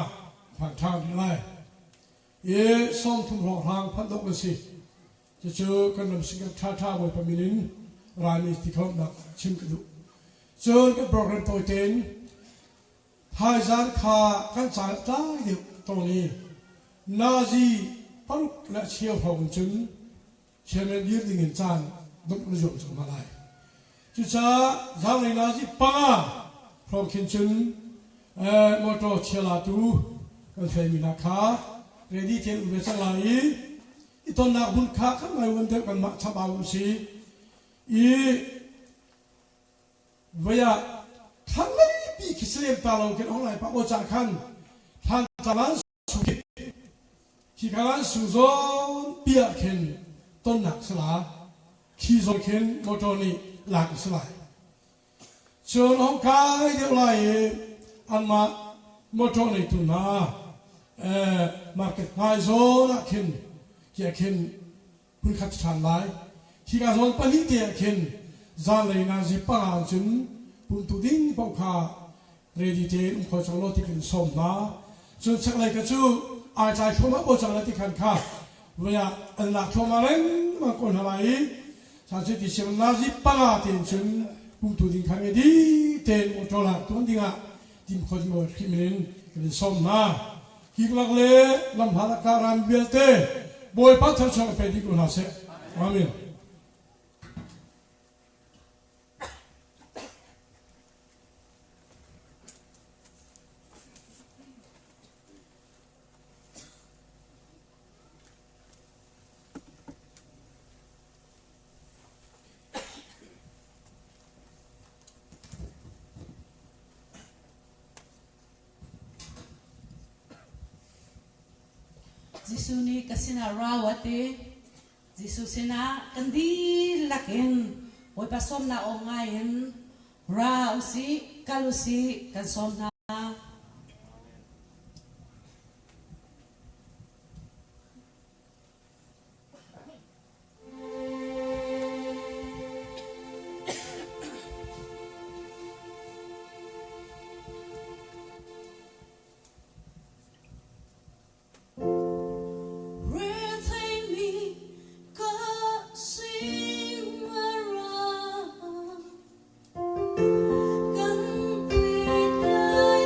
Speaker 8: phan ṭhan rih lai. I 30 hrawnghrang phanh dawh kan si. Cucu kan ram singkar ṭhaṭha Bawipa min in rami ti khawhnak chim ka duh. Cun kan program tawi tein thaizan kha kan caan a tlai deuh tawn i nazi paruk le cheu hrawng in cun chairman dir ding in caan dongh na zuam cang hna lai. Cucaah zaanglei nazi panga hrawng khin cun motor chialatu kan hruaimi hna kha ready tein um ve cang lai i i tonnak hmun kha kan ngai uan deuh kanmah chambau um si i voi ah thlanglei khi silem ta lo khin ong lai pa aw ca khan thlan tlalan su khi khi khan su zawn piah khin tonnak sala khi zawn khin motor nih lak si lai Cun hong kai deuh lai i anmah motor neitu hna market hmai zawn ah khin khi ah khin hmunkhat ṭhan lai. Khika zawn pahnih te ah khin zanlei nazi panga in cun pumtu ding paoh kha ready tein um kho cang law ti kan sawm hna. Cun chaklei kha cu ai tlai thluahmah ko cang lai ti khan kha voi ah an lak thluahmah lengmang ko hna lai i Cuti siang nazi panga tein cun pumtu ding kha ready tein motor lak tuan dingah tim kho ding bawi Khrih min in kan in sawm hna. Kiklak le lamhla ka ram vialte Bawipa thluachuah pe dih ko hna seh. Amen.
Speaker 9: Jesuh nih ka sinah ra u a ti. Jesuh sinah kan dihlak in Bawipa sawmnak aw ngai in ra usih, kal usih, kan sawm hna. Retheimi ka sin a ra. Kan pek lai.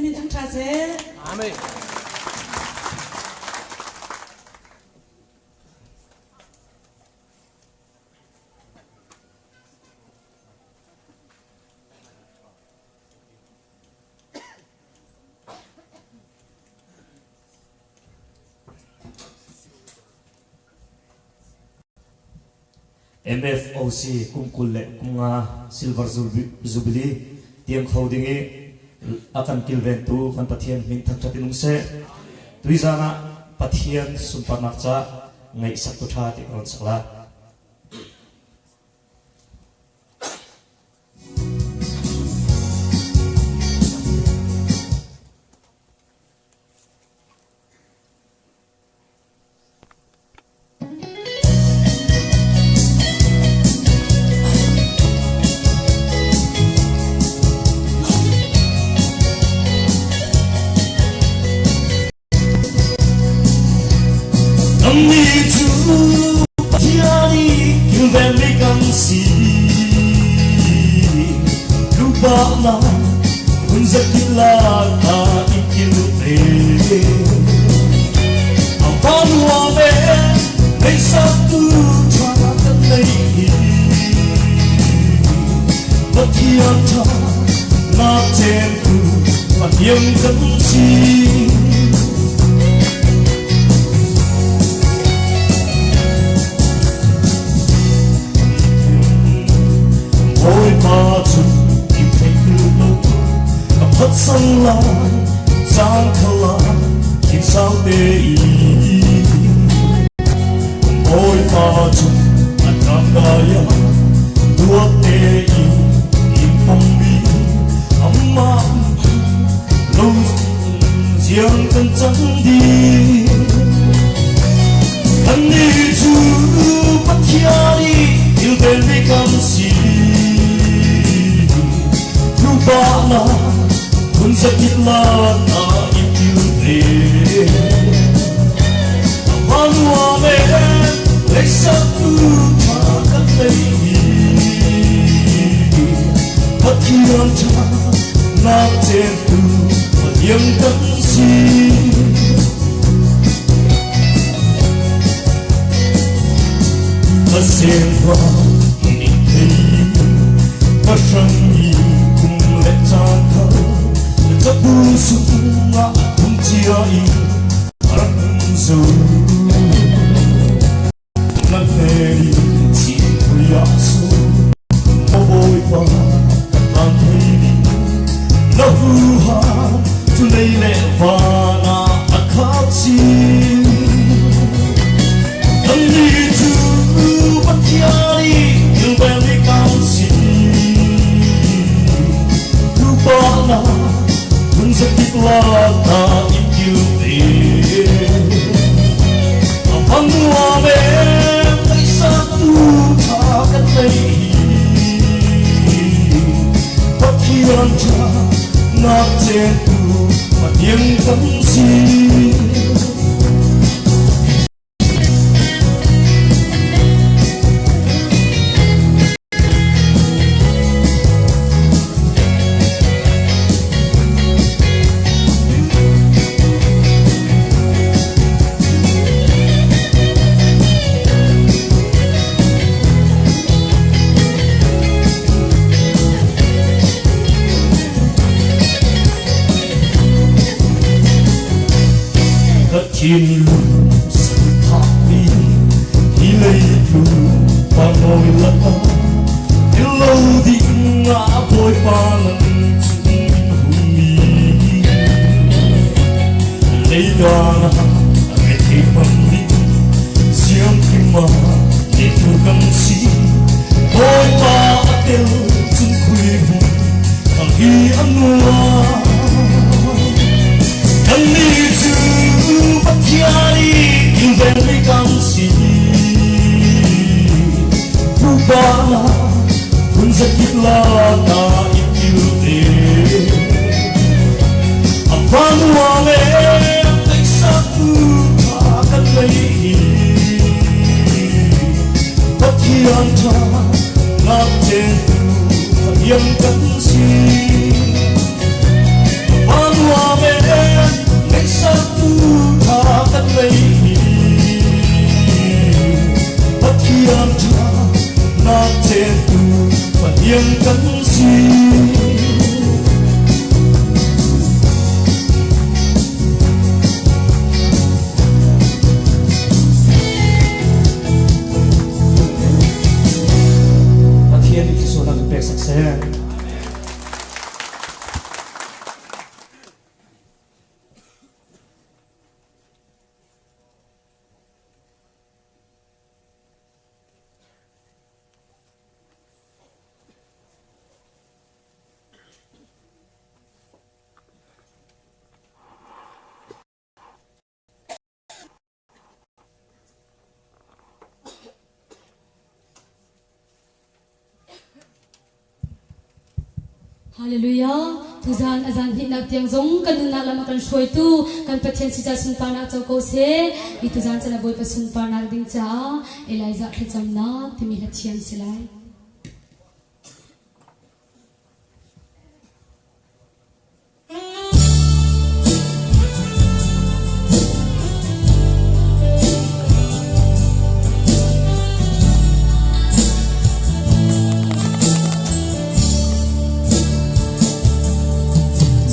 Speaker 9: min thangṭha seh.
Speaker 7: Amen.
Speaker 10: MFOC kum 25 Silver Jubilee tiang kho ding i a kan kilventu kan Pathian min thangṭhat in um seh. Tuizan ah Pathian sunparnak ca ngaihsak tu ṭha ti ka ron sak la. Kannih cu Pathian i kilvenmi kan si. Lupahnak phunzakip lak ah i kilve. A vanua ve meisaktu ṭha kan nei hi. Pathian ṭha nak centu Pathian kan si. Bawipa cu i theih lo ka phat sang lai caan khala kin sau te i Bawipa cu a tangaya duat te i in pommi amah lo ziang kan cang di Kannih cu Pathian i kilvenmi kan si. Lupahnak phunzakip lak ah i kilve. Vanua le leisaktu ṭha kan nei hi. Pathian ṭha nak centu Pathian kan si. Ka senhua ni thei ka hrang i kum le caan kha cabu sungah kum cia i rak zo na hmeli chi phuya su Bawipa ka tlan thei na hu ha tu lei le van ah a khak chin Kannih cu Pathian i kilven i kan si. Tupa na phun zakip lak ah i kilve. A vanua le ngaihsaktu ṭha kan nei. Pathian ṭha nak centu Pathian kan si. Ka thinlung saduhthahmi hi leitlu parnawi lakah ilo ding ah Bawipa nan cung hummi leidan ah rethei hmang siangkhima leitlu kan si Bawipa a tel cung khui hmun kal hi a nuam Kannih cu Pathian i kilvenmi kan si. Pupa phun zakip lak ah i kilte. A vanua le teisak tha kan nei. Pathian ṭha nak centu Pathian kan si. Vanua hlei Pathian ṭha nak centu Pathian kan si.
Speaker 6: Pathian nih thluachuah kan pek sak seh.
Speaker 5: Hallelujah. Tuzan azan hnihnak tiang zong kan nunnak lam a kan hruaitu kan Pathian si ca sunparnak co ko seh. Hi tuzan chan a Bawipa sunparnak ding caah Elijah thlacamnak timi hla thiam si lai.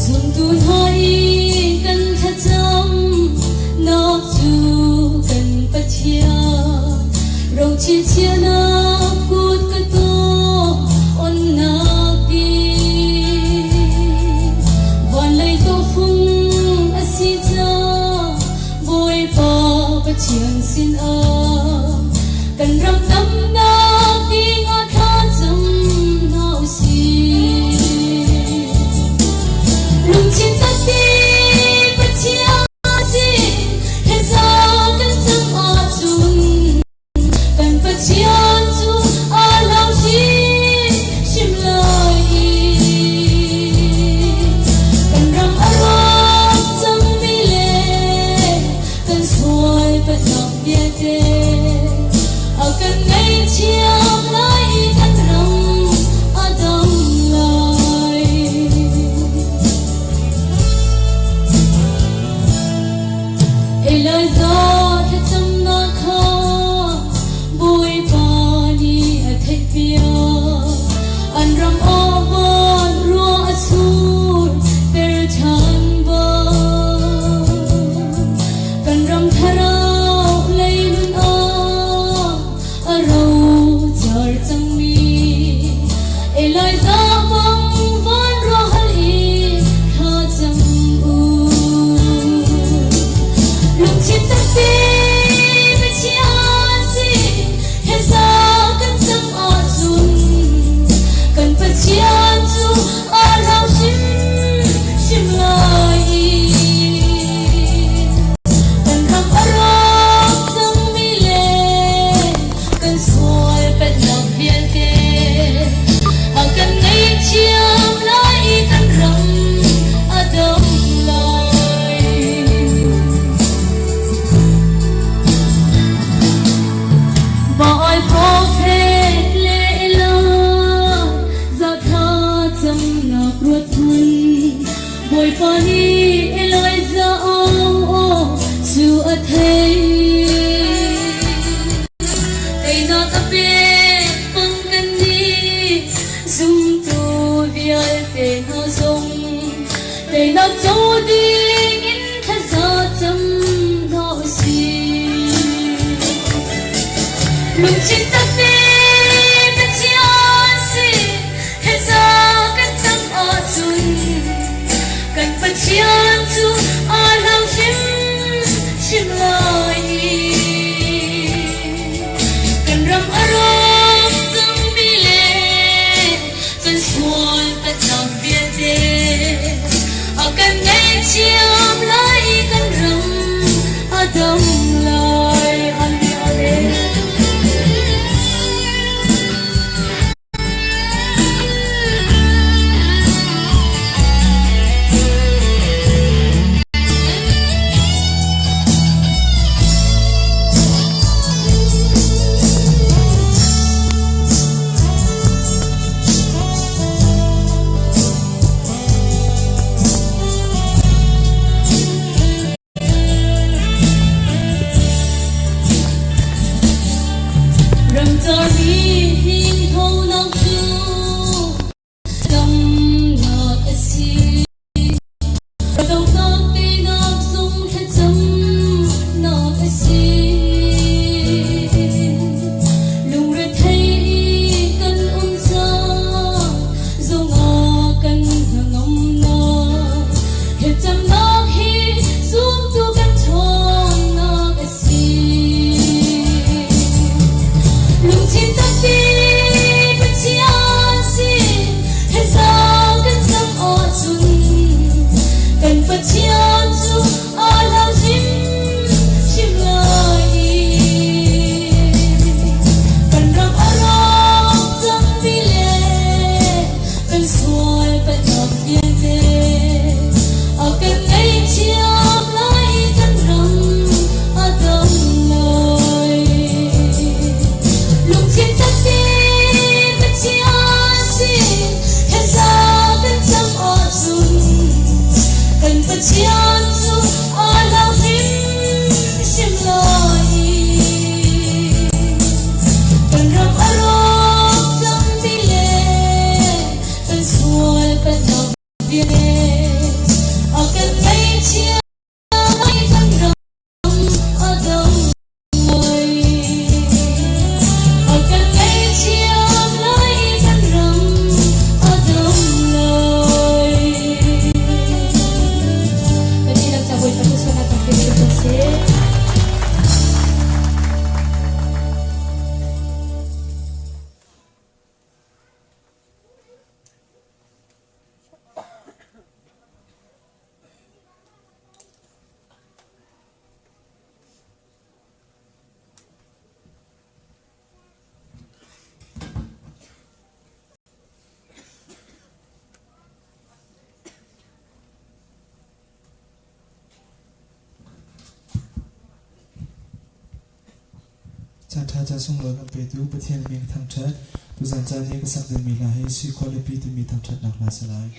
Speaker 5: Zumtu hna i kan thlacam nak cu kan Pathian rochil chianak kut ka tuah onnak ding van lei tawhfung a si ca Bawipa Pathian sinah kan ram damnak ding ah thlacam hna usih. Lungthin takte Pathian sin thlaza kan cam ahcun Kan Pathian cu aa hlau hrimhrim lai i kan ram a rawk cangmi le kan sual patnak vialte a kan ngaihthiam lai i kan ram a dam lai. Elijah thlacamnak kha Bawipa nih a theihpiak. An ram awan ruah a sur ter ṭhan bang. Kan ram thlarau leilun ah a rocar cangmi Elijah bang van ruah hal i thla cam u. Lungthin takte Pathian sin thlaza kan cam ahcun kan Pathian cu aa hlau hrimhrim lai i kan ram a rawk cangmi le kan sual palhnak vialte a kan ngaihthiam lai i kan ram a dam lai. Baal profet le Elijah thla camnak ruat hmanh. Bawipa nih Elijah aw cu a theih. Teinak a pek bang kannih zumtu vialte hna zong teinak co ding in thlaza cam hna usih. Lungthin takte Pathian sin thlaza kan cam ahcun kan Pathian cu aa hlau hrimhrim lai i kan ram a rawk cangmi le kan sual patnak vialte a kan ngaihthiam.
Speaker 11: Pathian cu aa hlau hrimhrim lai. Kan ram a rawk cangmi le kan sual palhnak vialte a kan ngaihchia lai kan ram a dam lai. A kan ngaihthiam lai kan ram a dam lai. Kan dihlak ca Bawipa thluachuahnak kan pe ko seh.
Speaker 12: Caanṭha ca sunglawi kan petu Pathian min ka thangṭhat. Tuzan caan i ka sak dingmi hla hi Sui Khualipi timi thangṭhatnak hla a si lai.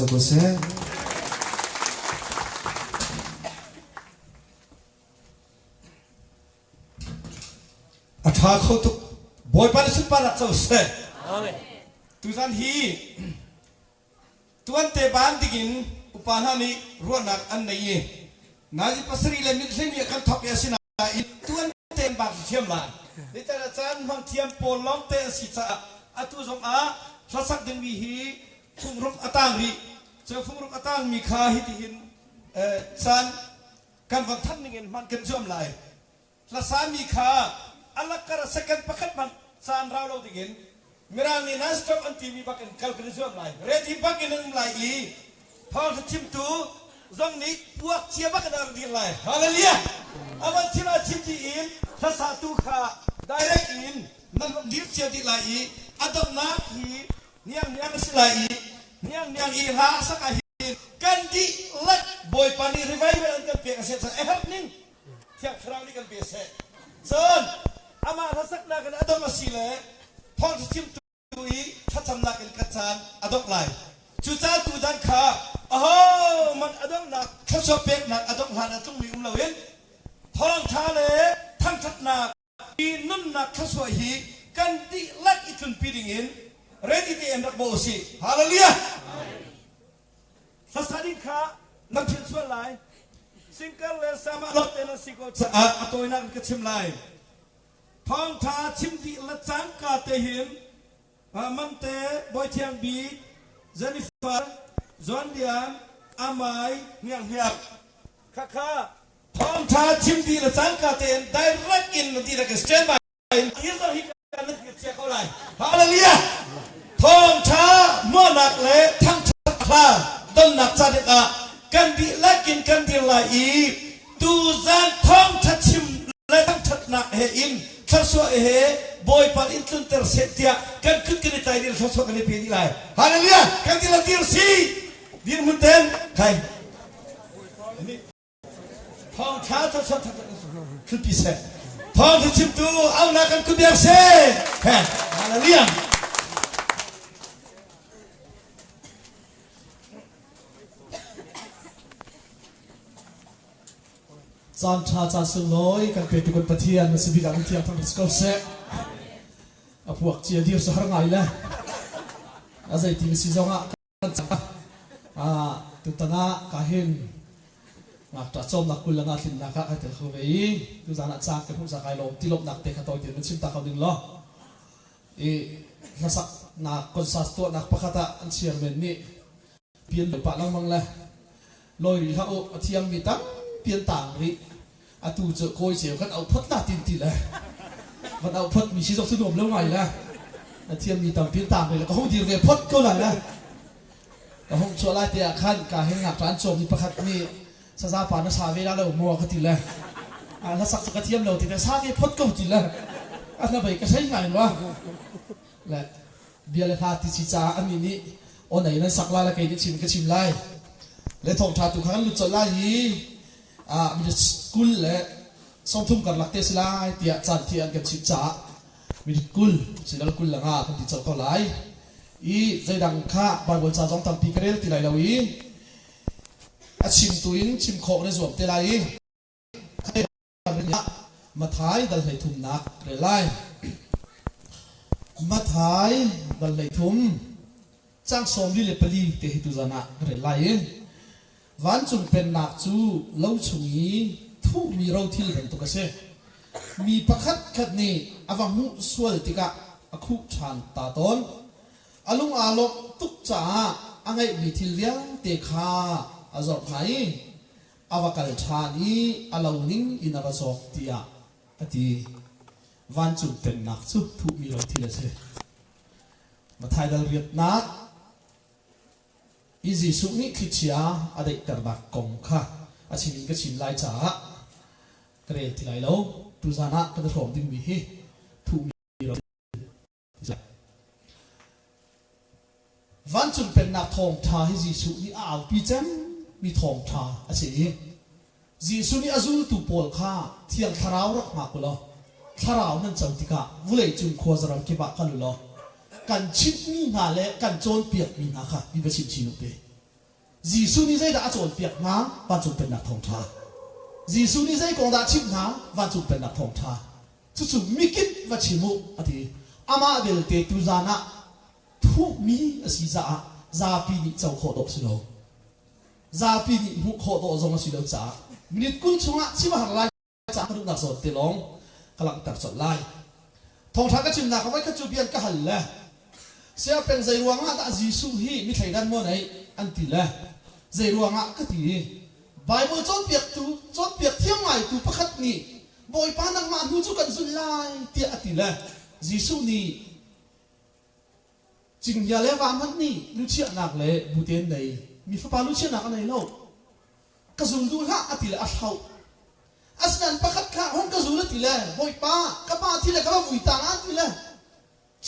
Speaker 12: ko seh.
Speaker 3: A ṭha kho tuk. Bawipa nih sunparnak co seh.
Speaker 7: Amen.
Speaker 3: Tuzan hi tuante ban dingin upa hna nih ruahnak an nei i nazi pasarih le mit hleimi ah kan thawk i asinain tuante an bak thiam lai. Nitan ah caan hmang thiam pawl lawngte an si caah atu zong ah hlasak dingmi hi fungruk a tang rih. Cu fungruk a tangmi kha hitihin caan kan van thanh ning in hman kan zuam lai. Hlasami kha a lakkar a second pakhat hmanh caan rau lo dingin Mirang nih non-stop an timi bak in kal kan i zuam lai. Ready bak in an um lai i thawngtha chimtu zong nih puak cia bak in a rak dir lai. Hallelujah! A van chim ah chim dih in hlasatu kha direct in nan van dir cia dih lai i a donghnak hi niang niang a si lai i niang niang i hla a sak ah hin kan dihlak Bawipa nih revival an kan pek a si ahcun a herh ning Thiang Thlarau nih kan pe seh. Cun amah hlasaknak in a dong a si le thawngṭha chimtu i thlacamnak in kan caan a dongh lai. Cucaah tuzan kha ahohmanh a donghnak thluachuah peknak a dongh hlan ah tlungmi um loin thawngṭha le thangṭhatnak hi nunnak thluachuah hi kan dihlak i tlunpi dingin ready tein rak bawh usih. Hallelujah! Hlasa ding kha nan philh sual lai. Singkar le sama lawngte nan si ko caah a tawinak in ka chim lai. Thawngṭha chim dih le cangka te hin Mante, Bawi Thiang Bik, Jennifer, John Lian, Amai, Hniang Hniak, khakha thawngṭha chim dih le cangka tein direct in na dihlak in stand by in thil zong hi kan nan cia ko lai. Hallelujah! Thawngṭha hmuahnak le thangṭhat hla donnak ca ding ah kan dihlak in kan dir lai i tuzan thawngṭha chim le thangṭhatnak he in thluachuah he Bawipa in tlunter seh tiah kan kut kan i tlai dih thluachuah kan i pe dih lai. Hallelujah! Kan dihlak dir si! Dirhmun ten kai. Thawngṭha thluachuah thutpi seh. Thawngṭha chimtu aunak kan kut biak seh. Hallelujah.
Speaker 13: Caan ṭha caan sunglawi kan petu kan Pathian na si bik ah kan thiang thang ko seh. A puak cia dir cu har ngai le a zeiti na si zong ah Tutan ah ka hin ngakṭah cawmnak 20 le nga tlinnak ah kai tel kho ve i tuzaan ah caan ka hmuh ca kai lawm ti lawmhnak te kha tawi tein nan chim ta kho ding law i hlasaknak concert tuahnak pakhat ah an chairman nih pian pah lengmang le lawi rih hlah u a thiammi tampi an tang rih atu cu kawi ceu kan auh phot la tin ti le van auh phot mi si zong cu nuam lo ngai le na thiammi tampi an tang rih le ka hung dir ve phot ko lai le ka hung chuah lai te ah khan ka hin ngakṭa an cawmmi pakhat nih saza pa na sa ve la lo maw ka ti le a hlasak cu ka thiam lo ti le sa ve phot ko ti le a hnabei ka sei ngai rua le bia le hla ti si caah anih nih aw nei nan sak lai le kei nih chim ka chim lai le thawngṭha tu kha kan lut colh lai i ah minute 20 le 30 karlak te si lai tiah caan thi an kan chimh caah minute 20 silal 20 le nga kan ti colh ko lai i zeidang kha Bible ca zong tampi ka rel ti lai lo i a chimtu in chim khawh kan i zuam te lai i Mathai dal 33 rel lai. Mathai dal 33 cang 44 te hi tuzan ah ka rel lai i vancung pennak cu lo chung i thuhmi rothil bantuk a si. Mi pakhat khat nih a va hmuh sual tikah a khuh ṭhan ta tawn. A lung aa lawmh tuk caah a ngeihmi thil vialte kha a zorh hna i a va kal ṭhan i a lo ning in a va cawk tiah a ti. Vancung pennak cu thuhmi lo thil a si. Matthai dal riatnak i Jesuh nih thlichia a daihternak kong kha a chim in ka chim lai caah ka rel ti lai lo. Tuzan ah kan i hrawm dingmi hi thuhmi lo Vancung Pennak thawngṭha hi Jesuh nih a aupi cemmi thawngṭha a si i Jesuh nih a zultu pawl kha Thiang Thlarau rak hngak u law Thlarau nan co tikah vawleicung khuazaram kip ah kal u law kan chimhmi hna le kan cawnpiakmi hna kha mi va chim chin u ti. Jesuh nih zeidah a cawnpiak hna? Vancung Pennak thawngṭha. Jesuh nih zei kong dah a chimh hna? Vancung Pennak thawngṭha. Cucu mikip va chim u, a ti. Amah belte tuzan ah thuhmi a si caah zapi nih co khawh dawh a si lo. Zapi nih hmuh khawh dawh zong a si lo caah minute 20 chungah chim a har lai caah ka duhnak zawn te lawng ka langhter colh lai. Thawngṭha ka chimnak ah voikhat cu bia an ka hal le saya peng zei ruangah dah Jesuh hi mi thleidan maw neih an ti le zei ruangah ka ti i Bible cawnpiaktu cawnpiak thiam ngaitu pakhat nih Bawipa nangmah hnu cu kan zulh lai tiah a ti le Jesuh nih Cinghngia le va hmanh nih luchiahnak le bute an nei. Mi fapa luchiahnak a nei lo. Ka zul duh hlah a ti le a thlauh. Asinain pakhat kha hung ka zul a ti le Bawipa ka pa thi le ka va vui ta nga ti le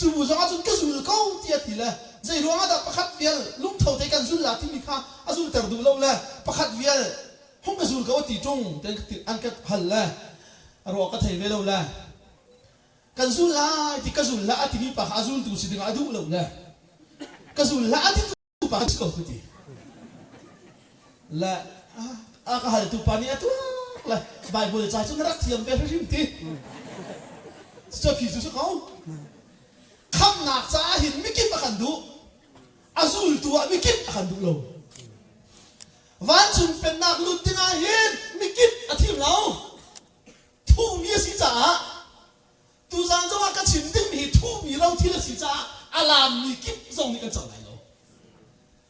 Speaker 13: cu bu zong ahcun ka zul ko ti a ti le zei ruangah dah pakhat vial lungtho te kan zul la timi kha a zulter duh lo le pakhat vial hung ka zul ko a ti ṭung te an ka hal le a ruah ka thei ve lo le kan zul lai ti ka zul hlah a timi pa kha a zultu si dingah a duh lo le ka zul hlah a ti pa si ko ka ti le a ka haltu pa nih a tuak le Bible ca cu na rak thiam ve hrim ti cu phi cu si ko khamnak caah hin mikip a kan duh a zultu ah mikip a kan duh lo vancung pennak lut dingah hin mikip a thim lo thuhmi a si caah tuzaan zongah ka chim dingmi hi thuhmi rothil a si caah a laammi kip zong nih kan co lai lo.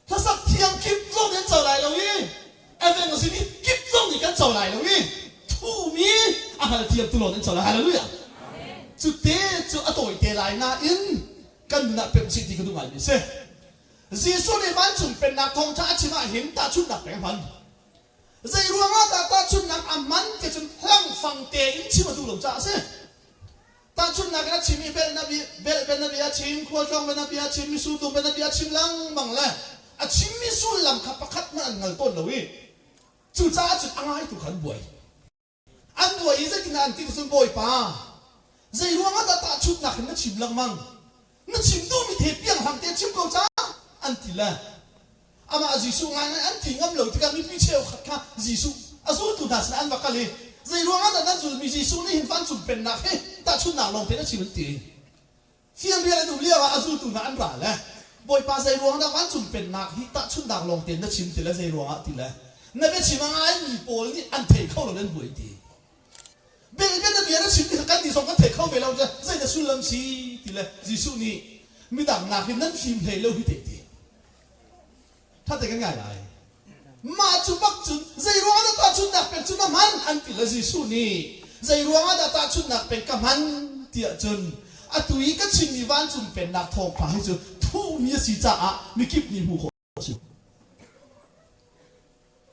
Speaker 13: Hlasak thiam kip zong nih an co lai lo i evangelist kip zong nih kan co lai lo i thuhmi a hngalthiam tu lawng an co lai. Hallelujah. Cu te cu a tawi te lai nain kan nun ah pemh chih ti ka duh ngaimi a si. Jesuh nih vancung pennak thawngṭha a chim ah hin tahchunhnak peng hman. Zei ruangah dah tahchunhnak a hman ti cun hlangfang tein chim a duh lo caah a si. Tahchunhnak in a chim i belh na bia, belh ben na bia chim, khualtlawng ben na bia chim, misultum ben na bia chim lengmang le a chimmi sullam kha pakhat hmanh an hngal tawn lo i cucaah cun a ngaitu kha an buai. An buai i zeitindah an ti cun Bawipa, zei ruangah dah tahchunhnak hin na chim lengmang? Na chim duhmi the pianghlang te chim ko ca an ti le amah Jesuh ngaingai an ti ngam lo tikah mipi cheukhat kha Jesuh a zultu hna sinah an va kal i zei ruangah dah nan zulmi Jesuh nih hin vancung pennak hi tahchunhnak lawng tein a chim an ti. Fianrial an um lioah a zultu hna an ra le Bawipa zei ruang dah vancung pennak hi tahchunhnak lawng tein na chim ti le zei ruangah ti le na biachim a ngaimi pawl nih an thei kho lo le an buai ti. Belbe na bia na chim ti kha kannih zong kan thei kho ve lo zei dah sullam si ti le Jesuh nih midang nakin nan fim hlei lo hi te ti. Ṭhate kan ngai lai. Mah cu bak cun zei ruangah dah tahchunhnak pek cu na hman an ti le Jesuh nih zei ruangah dah tahchunhnak pek ka hman tiah cun atu i ka chimmi vancung pennak thawngpang hi cu thuhmi a si caah mikip nih hmuh khawh a si.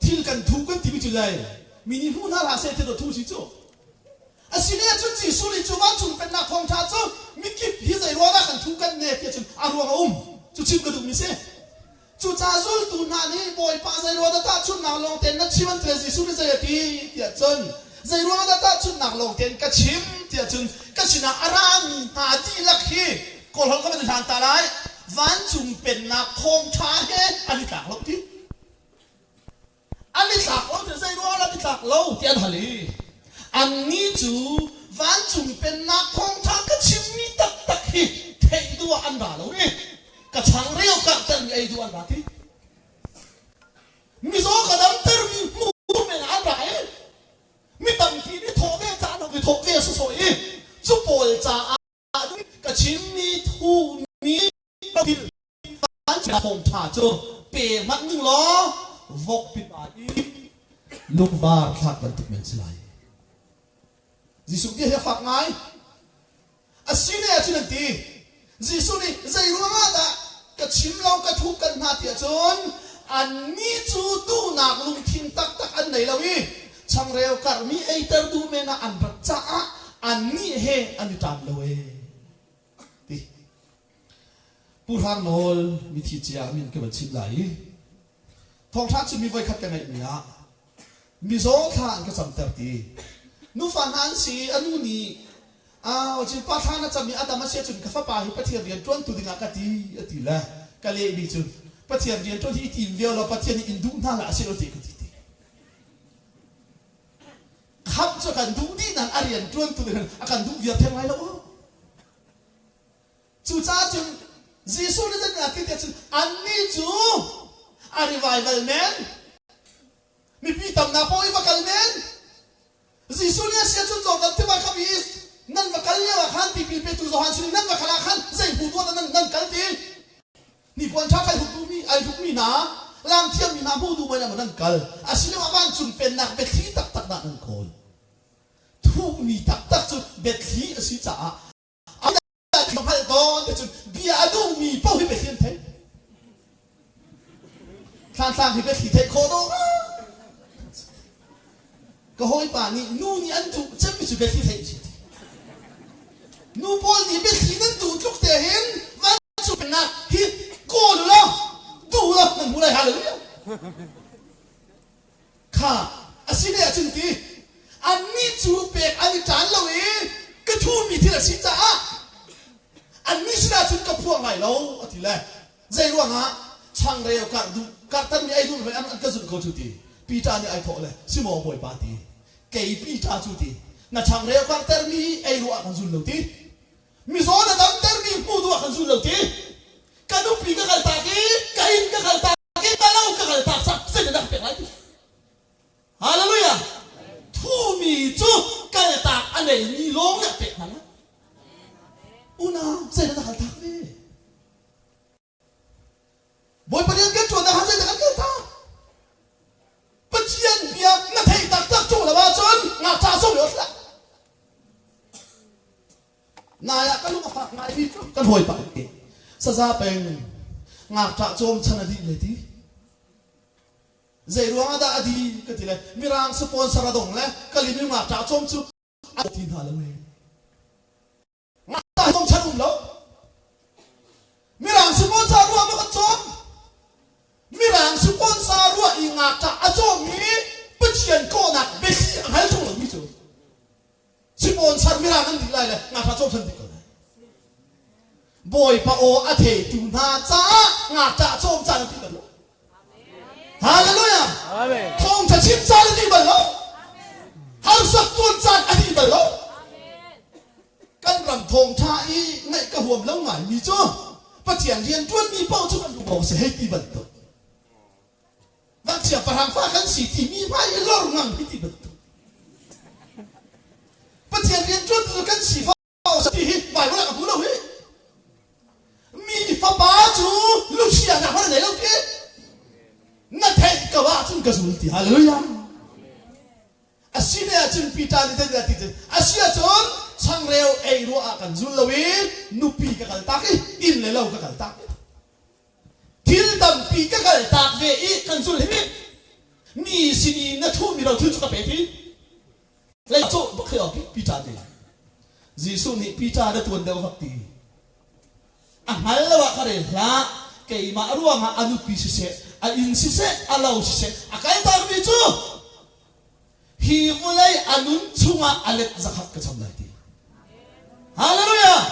Speaker 13: Thil kan thu kan timi cu zei mi nih hmu hna hlah seh ti thu si cu. Asine cun Jesuh nih cu vancung pennak thawngṭha cu mikip hi zei ruangah dah kan thu kan ne tiah cun a ruang a um. Cu chim ka duhmi si. Cucaah zultu hna nih Bawipa zei ruang dah tahchunhnak lawng tein na chim an ti le Jesuh nih zei a ti tiah cun zei ruang dah tahchunhnak lawng tein ka chim tiah cun ka sinah a rami hna dihlak hi kawlholh ka van i hlan ta lai vancung pennak thawngṭha he an i tlak lo ti. An i tlak lo ti zei ruang an i tlak lo ti an hal i annih cu vancung pennak thawngṭha ka chimmi taktak hi theih duh ah an ra lo i ka changreu karhtermi ei duh an ra ti. Mizaw ka damtermi hmuh men an ra i mi tampi nih thawh ve caan i thawh ve sawsawh i cu pawl caah ka chimmi thumi thil thawngṭha cu pe hmanh ning law vokpi pa i lungvar thlak bantuk men si lai. Jesuh bia hi a fak ngai. A si ne ahcun an ti. Jesuh nih zei ruangah dah ka chim lo ka thup kan hna ti ahcun annih cu duhnak lungthin taktak an nei lo i changreu karhmi eiter duh men ah an rat caah annih he an i ṭam lo ee ti. Pu Hrang Nawl mithi cia min ka van chim lai i thawngṭha chimmi voikhat ka ngeihmi ah mizaw thla an ka camter ti. Nufa hna an si i a nu nih cun pa thla na cam i a dam a si ahcun ka fapa hi Pathian rian ṭuantu dingah ka ti a ti le ka lehmi cu. Pathian rian ṭuan hi i tim viau law Pathian nih in duh hna hlah seh law ti ka ti ti. Khamh cu kan duh dih nain a rian ṭuantu nih a kan duh viar theng lai lo. Cucaah cun Jesuh nih zeitindah a ti tiah cun annih cu a revival men mipi tamnak paoh i va kal men Jesuh nih a si ahcun Jordan tiva kha i nan va kal lio ah khan tipil petu Johan sin nan va kal ah khan zei hmu tuah nan nan kal ti hnipuan ṭha kai hruk duhmi ai hrukmi hna lam thiammi hna hmu duh mei nan kal asiloah vancung pennak biathli taktak dah nan kawl thuhmi taktak cu biathli a si caah a hngalh tawn te cun bia a duhmi paoh hi biathli an theih thlantlang hi biathli theih khawh dawh ka hawipa nih nu nih an duh cemmi cu biathli theih si nu pawl nih biathli nan duh tluk te hin vancung pennak hi kawl law duh law nan hmu lai hallelujah Kha a si ne ahcun ti annih cu pek an i ṭan lo i ka thumi thil a si caah annih sinah cun ka phuang lai lo a ti le zei ruangah changreu karh duh karhtermi ei duh an ka zulh ko cu ti Peter nih ai thawh le si maw Bawipa ti kei Peter cu ti na changreu karhtermi ei ruah kan zul lo ti mizaw na damtermi hmu duh ah kan zul lo ti ka nupi ka kaltak i ka inn ka kaltak i ka lo ka kaltak cang zeitindah ka pek lai ti hallelujah thumi cu kaltak a neimi lawng nih a pek hna lai unau zeitindah kaltak ve Bawipa rian kan ṭuan ah zeidah kan kaltak? Pathian bia na theih taktak ṭung lo ahcun ngakṭah zong i hlah. Nai ah ka lung a fak ngaimi cu kan hawipa saza peng ngakṭah cawm chan a dih le ti. Zei ruang ah dah a di ka ti le mirang sponsor a dong le kalimi ngakṭah cawm cu a ti hna lo e. Ngakṭah cawm chan um lo. Mirang sponsor ruah maw kan cawm? Mirang sponsor ruah i ngakṭah a cawmmi Pathian kawhnak biathli a hngal ṭung lomi cu sponsor mirang an dih lai le ngakṭah cawm chan dih ko lai. Bawipa aw a theitu hna caah ngakṭah cawm caan an ti bal lo. Hallelujah! Thawngṭha chim caan a dih bal lo. Harsak tuan caan a dih bal lo. Kan ram thawngṭha i ngaih ka huam lo ngaimi cu Pathian rian ṭuanmi paoh cu kan duh ko si hei ti bantuk. Ngakchia pahrang fa kan si timi hmai i lor ngang hi ti bantuk. Pathian rian ṭuan cu kan si ti hi Bible ah ka hmu lo hi. Mi fapa cu luchia nak hmanh nei lo ti. Na theih ko ahcun ka zul ti. Hallelujah. A si ne ahcun Peter nih zeidah ti cun a si ahcun changreu ei ruah ah kan zul lo i nupi ka kal tak i inn le lo ka kal tak i thil tampi ka kal tak ve i kan zul hi mi sin i na thuhmi ro thil cu ka pe ti Lei cawh bak khi Peter nih Jesuh nih Peter na tuan deuh vak ti a hngal lo ah ka rel hlah keimah ruangah a nupi siseh a inn siseh a lo siseh a kaltermi cu hi vulei a nun chungah a let zakhat ka cham lai ti Hallelujah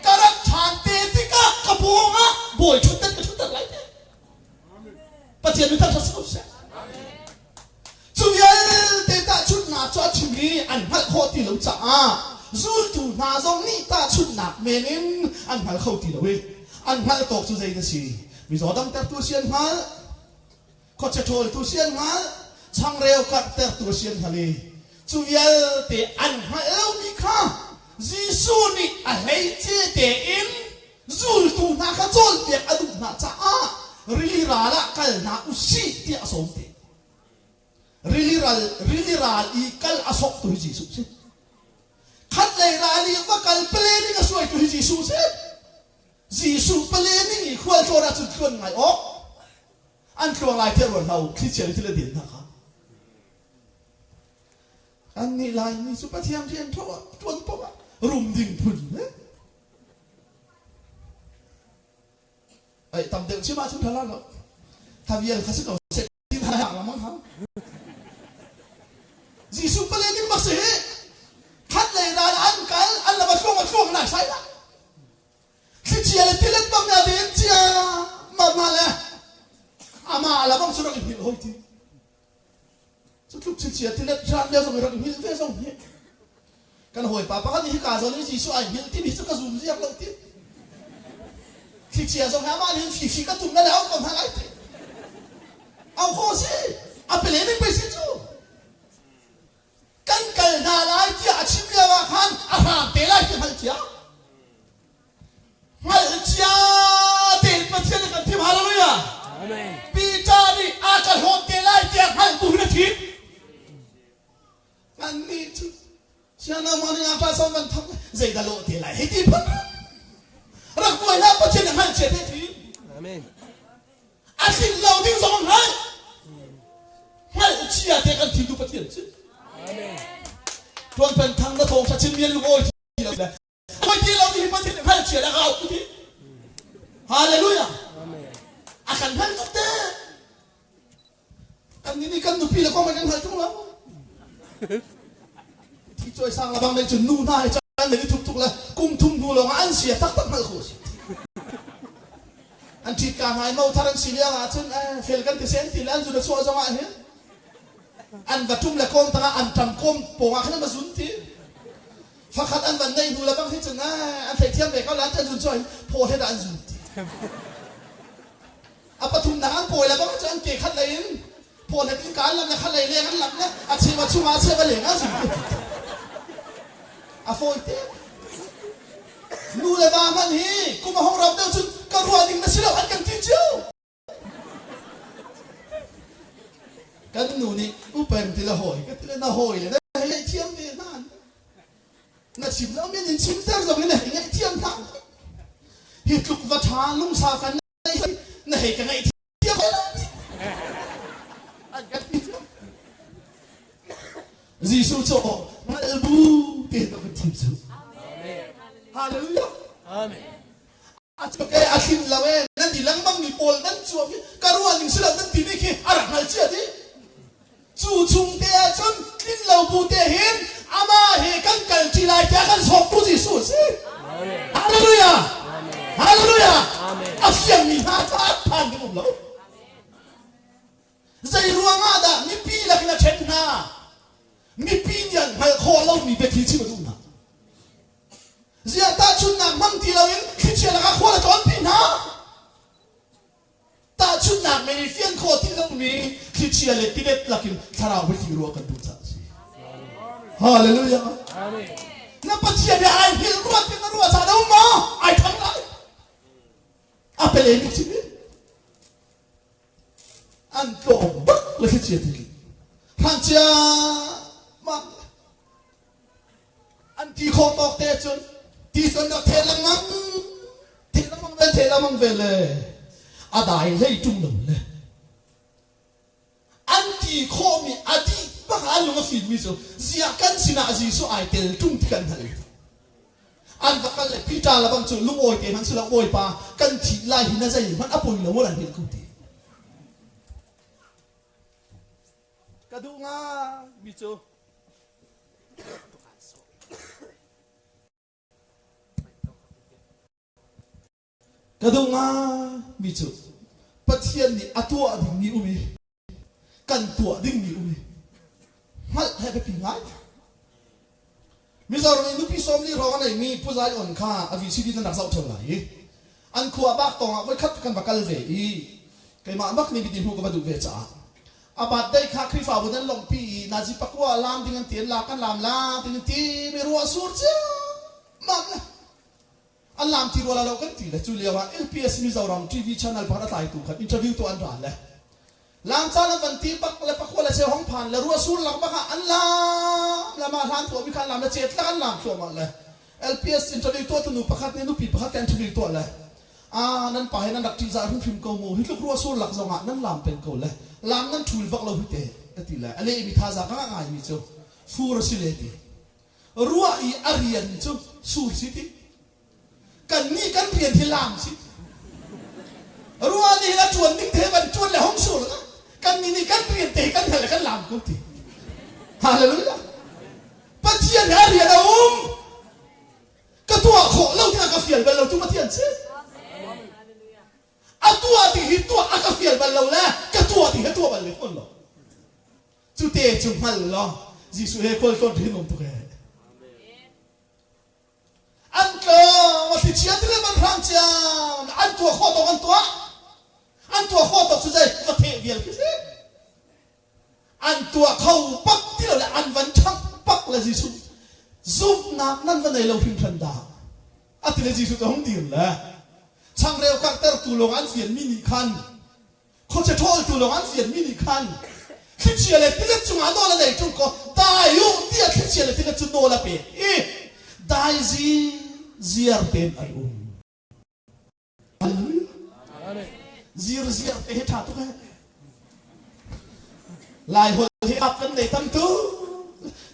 Speaker 13: ka rak ṭhan te tikah ka pawngah bawi ṭhutdan ka ṭhutter lai ti Pathian mi thangṭhat si ko seh Cu vialte tahchunhnak cu a chim i an hngalh khawh ti lo caah zultu hna zong nih tahchunhnak men in an hngal kho ti lo i an hngalh tawk cu zei na si? Mizaw damtertu si an hngalh, khuachia ṭhawltu si an hngalh, changreu karhtertu si an hngalh i cu vialte an hngalh lomi kha Jesuh nih a hleice tein zultu hna kha cawnpiak a duh hna caah rili ral ah kal hna u sih tiah a sawm te. Rili ral, rili ral i kal a sawktu hi Jesuh si. Khat lei ral i va kal planning a suaitu hi Jesuh si. Jesuh planning i khual tlawn ahcun tluan ngai awk. An tluang lai tiah ruat hlah u, thlichia le thil a den hna kha. Annih Laimi cu Pathian rian ṭuan paoh ah rum ding phun le ai tam deuh chim ahcun ṭha la lo. Kha vial kha si ko seh ti hna hak lamang hang. Jesuh pale ding bak si hi. Khat lei ral an kal an lama tluang a tluang nai sai la. Thlichia le tilet bak na den cia ma ma le. hoi ti. Cu tluk thlichia tilet hran lio zong i rak hngilh ve zong hi kan hawipa pakhat nih hika zawn i Jesuh ai hngilh timi cu ka zum ziak lo ti. Thlichia zong hi amah nih fifi ka tum na le au ko hna lai ti. Au kho si a pele ning pei si cu. Kan kal hna lai tiah a chim lio ah khan a hram te lai ti hngalh cia. Hngalh cia tein Pathian nih kan thim hallelujah.
Speaker 7: Amen.
Speaker 13: Peter nih a ka hlawt te lai tiah hngalh bu hin a thim. Kan nih cu sianama nih a pa som van thok zeidah lawh te lai hei ti phun rak buai hlah Pathian nih hngalh cia te thim.
Speaker 7: Amen.
Speaker 13: A tlin lo ding zong hngalh. Hngalh cia te kan thim tu Pathian cu.
Speaker 7: Amen.
Speaker 13: Tuan pen thang na thawng tha chin mian lungawi ti lo le Hawi ti lo hi Pathian nih hngalh cia le ka auh ti. Hallelujah. A kan hngalh tuk te. Kan nih nih kan nupi le kong kan hngalh tung lo. Thi cawi sang labang nei cun nu hna he chan le thup tuk le kum thum hnu lawng ah an sia taktak hngalh kho si. An ṭhit ka ngai mo thar an si lio ah cun fel kan ti sen ti le an zun a chuah zong ah hin an va ṭum le kawm tangah an ṭam kawm pawng ah khan an va zun ti. Fakhat an van neih hnu le bang hi cun an theihthiam ve ko la an zun cu phaw he dah an zun ti. A pathumnak an pawi le bang cu an ke khat lei in phaw he in ka an lam le khat lei leng an lam le a cheu a chungah a cheu a leng an zun ti. A fawi te. Nu le va hmanh hi kum a hong ram deuh cun ka ruah ding na si lo an kan ti cio. Kan nu nih upeng ti le hawi ka ti le na hawi le na hei ngaihthiam ve hna. Na chim lo min in chimter zong in na hei ngaihthiam hna. Hi tluk va ṭha lungsa kan nei na hei ka ngaihthiam ve lo. An kan ti cio. Jesuh cu hngalh bu te to kan thim cu. Hallelujah.
Speaker 7: Amen.
Speaker 13: A cuk e a thlin lo e nan ti lengmang mi pawl nan cuam hi ka ruah ning si lo nan timi khi a rak hngal cia dih. Cu chung te ah cun tlin lo bu te hin amah he kan kal ṭi lai tiah kan sawmtu Jesuh a si. Hallelujah! Hallelujah! A fiangmi hna caah phan ding um lo. Zei ruangah dah mipi lakin a ṭhen hna? Mipi nih an hngalh khawh lomi biathli chim a duh hna. Ziah tahchunhnak hmang ti loin thlichia lakah khual a tlawnpi hna? Tahchunhnak men i fian khawh ti lomi thlichia le tilet lakin thlarau biathli ruah kan duh caah a si. Hallelujah. Na Pathian he ai hngilh ruat in na ruah caan a um maw? Ai thang lai. A pele nih chim An tlawm bak le thlichia ti. Hran cia mah An ti khawh tawk te cun ti cun rak the lengmang the lengmang ve the lengmang ve le a dai hlei ṭung lo le an ti khawhmi a dih bak an lung a fimmi cu ziah kan sinah Jesuh ai tel ṭung ti kan hngal an va kal le Peter le bang cu lungawi te hmanh si lo Bawipa kan thih lai hi na zei hmanh a poi lo maw nan hngilh ko ti Ka duh ngaimi cu ka duh ngaimi cu Pathian nih a tuah dingmi um i kan tuah dingmi um i hngalh he biapi ngai. Mizoram i nupi 40 hrawng a neimi Pu Zai On kha a VCD nan rak zoh ṭheo lai i an khua bak tawng ah voikhat kan va kal ve i keimah bak nih biati hmuh ka va duh ve caah a birthday kha Khrihfabu nan lawmhpi i nazi pakua laam ding an ti an lak kan laam la ding an ti mi ruah sur ciammam le an laam ti rua la lo kan ti le cu lio ah LPS Mizoram TV channel pakhat a tlaitu khan interview tu an ra le Lamcaan an van ti bak le pakhua le cheu hong phan le ruah sur lak bak ah an lam le mah hlan tuahmi kha an lam le cet lak an lam thluahmah le LPS interview tuahtu nu pakhat nih nupi pakhat ka interview tuah le ah nan pa he nan rak ṭihzah hrimhrim ko mu hi tluk ruah sur lak zong ah nan lam peng ko le lam nan ṭhul bak lo hi te ka ti le a lehmi thazaang ka ngah ngaimi cu fur a si le ti ruah i a rian cu sur si ti Kannih kan rian hi laam si. Ruah nih a ṭuan ding te van ṭuan le hong sur la. Kannih nih kan rian te kan hal le kan laam ko ti. Hallelujah. Pathian he a rian a um. Ka tuah khawh lo ding a ka fial bal lo tu Pathian si. A tuah ding hi tuah a ka fial bal lo le ka tuah ding hi tuah bal lo. cu hngal law Jesuh he khualtlawn hi nuam tuk ee. An tlawng a thlichia ti le man hrang ciam an tuah khawh tawk an tuah an tuah khawh tawk cu zei va theh vial khi si an tuah kho bak ti lo le an van ṭhangh bak le Jesuh zumhnak nan va nei lo hringhran dah a ti le Jesuh cu a hung dir le changreu karhtertu lawng an fianmi nih khan Khuachia ṭhawltu lawng an fianmi nih khan thlichia le tilet cungah nawl a nei ṭung kaw dai u tiah thlichia le tilet cu nawl a pek i dai ziar tein an um. Zirziar te hi ṭha tuk eh. Lai holh hi ap kan nei tam tu.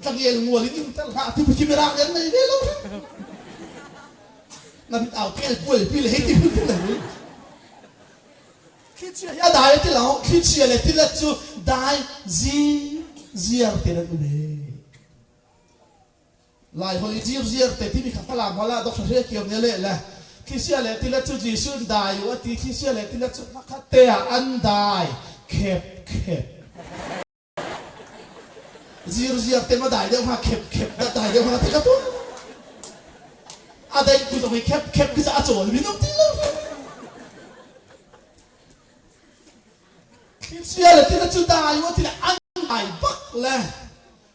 Speaker 13: Tlangel ngual in in ter hlah ti khi mirang an nei ve lo. Na mit au kel pual pi le hei ti phun phun le. Thlichia hi a dai ti lo. Thlichia le tilet cu dai zi ziar te an um he. Lai holh i zir ziar te timi kha Falam holh ah Dr. Hre Kio nih a leh le thlichia le tilet cu Jesuh in dai u a ti. Thlichia le tilet cu hmakhat te ah an dai khep khep. Zirziar te ma dai deuh hnga khep khep dah dai deuh hnga ti ka tuah. A daih tu zong hi khep khep khi a cawl mi um ti lo. Thlichia le tina cu dai u ti le an dai bak le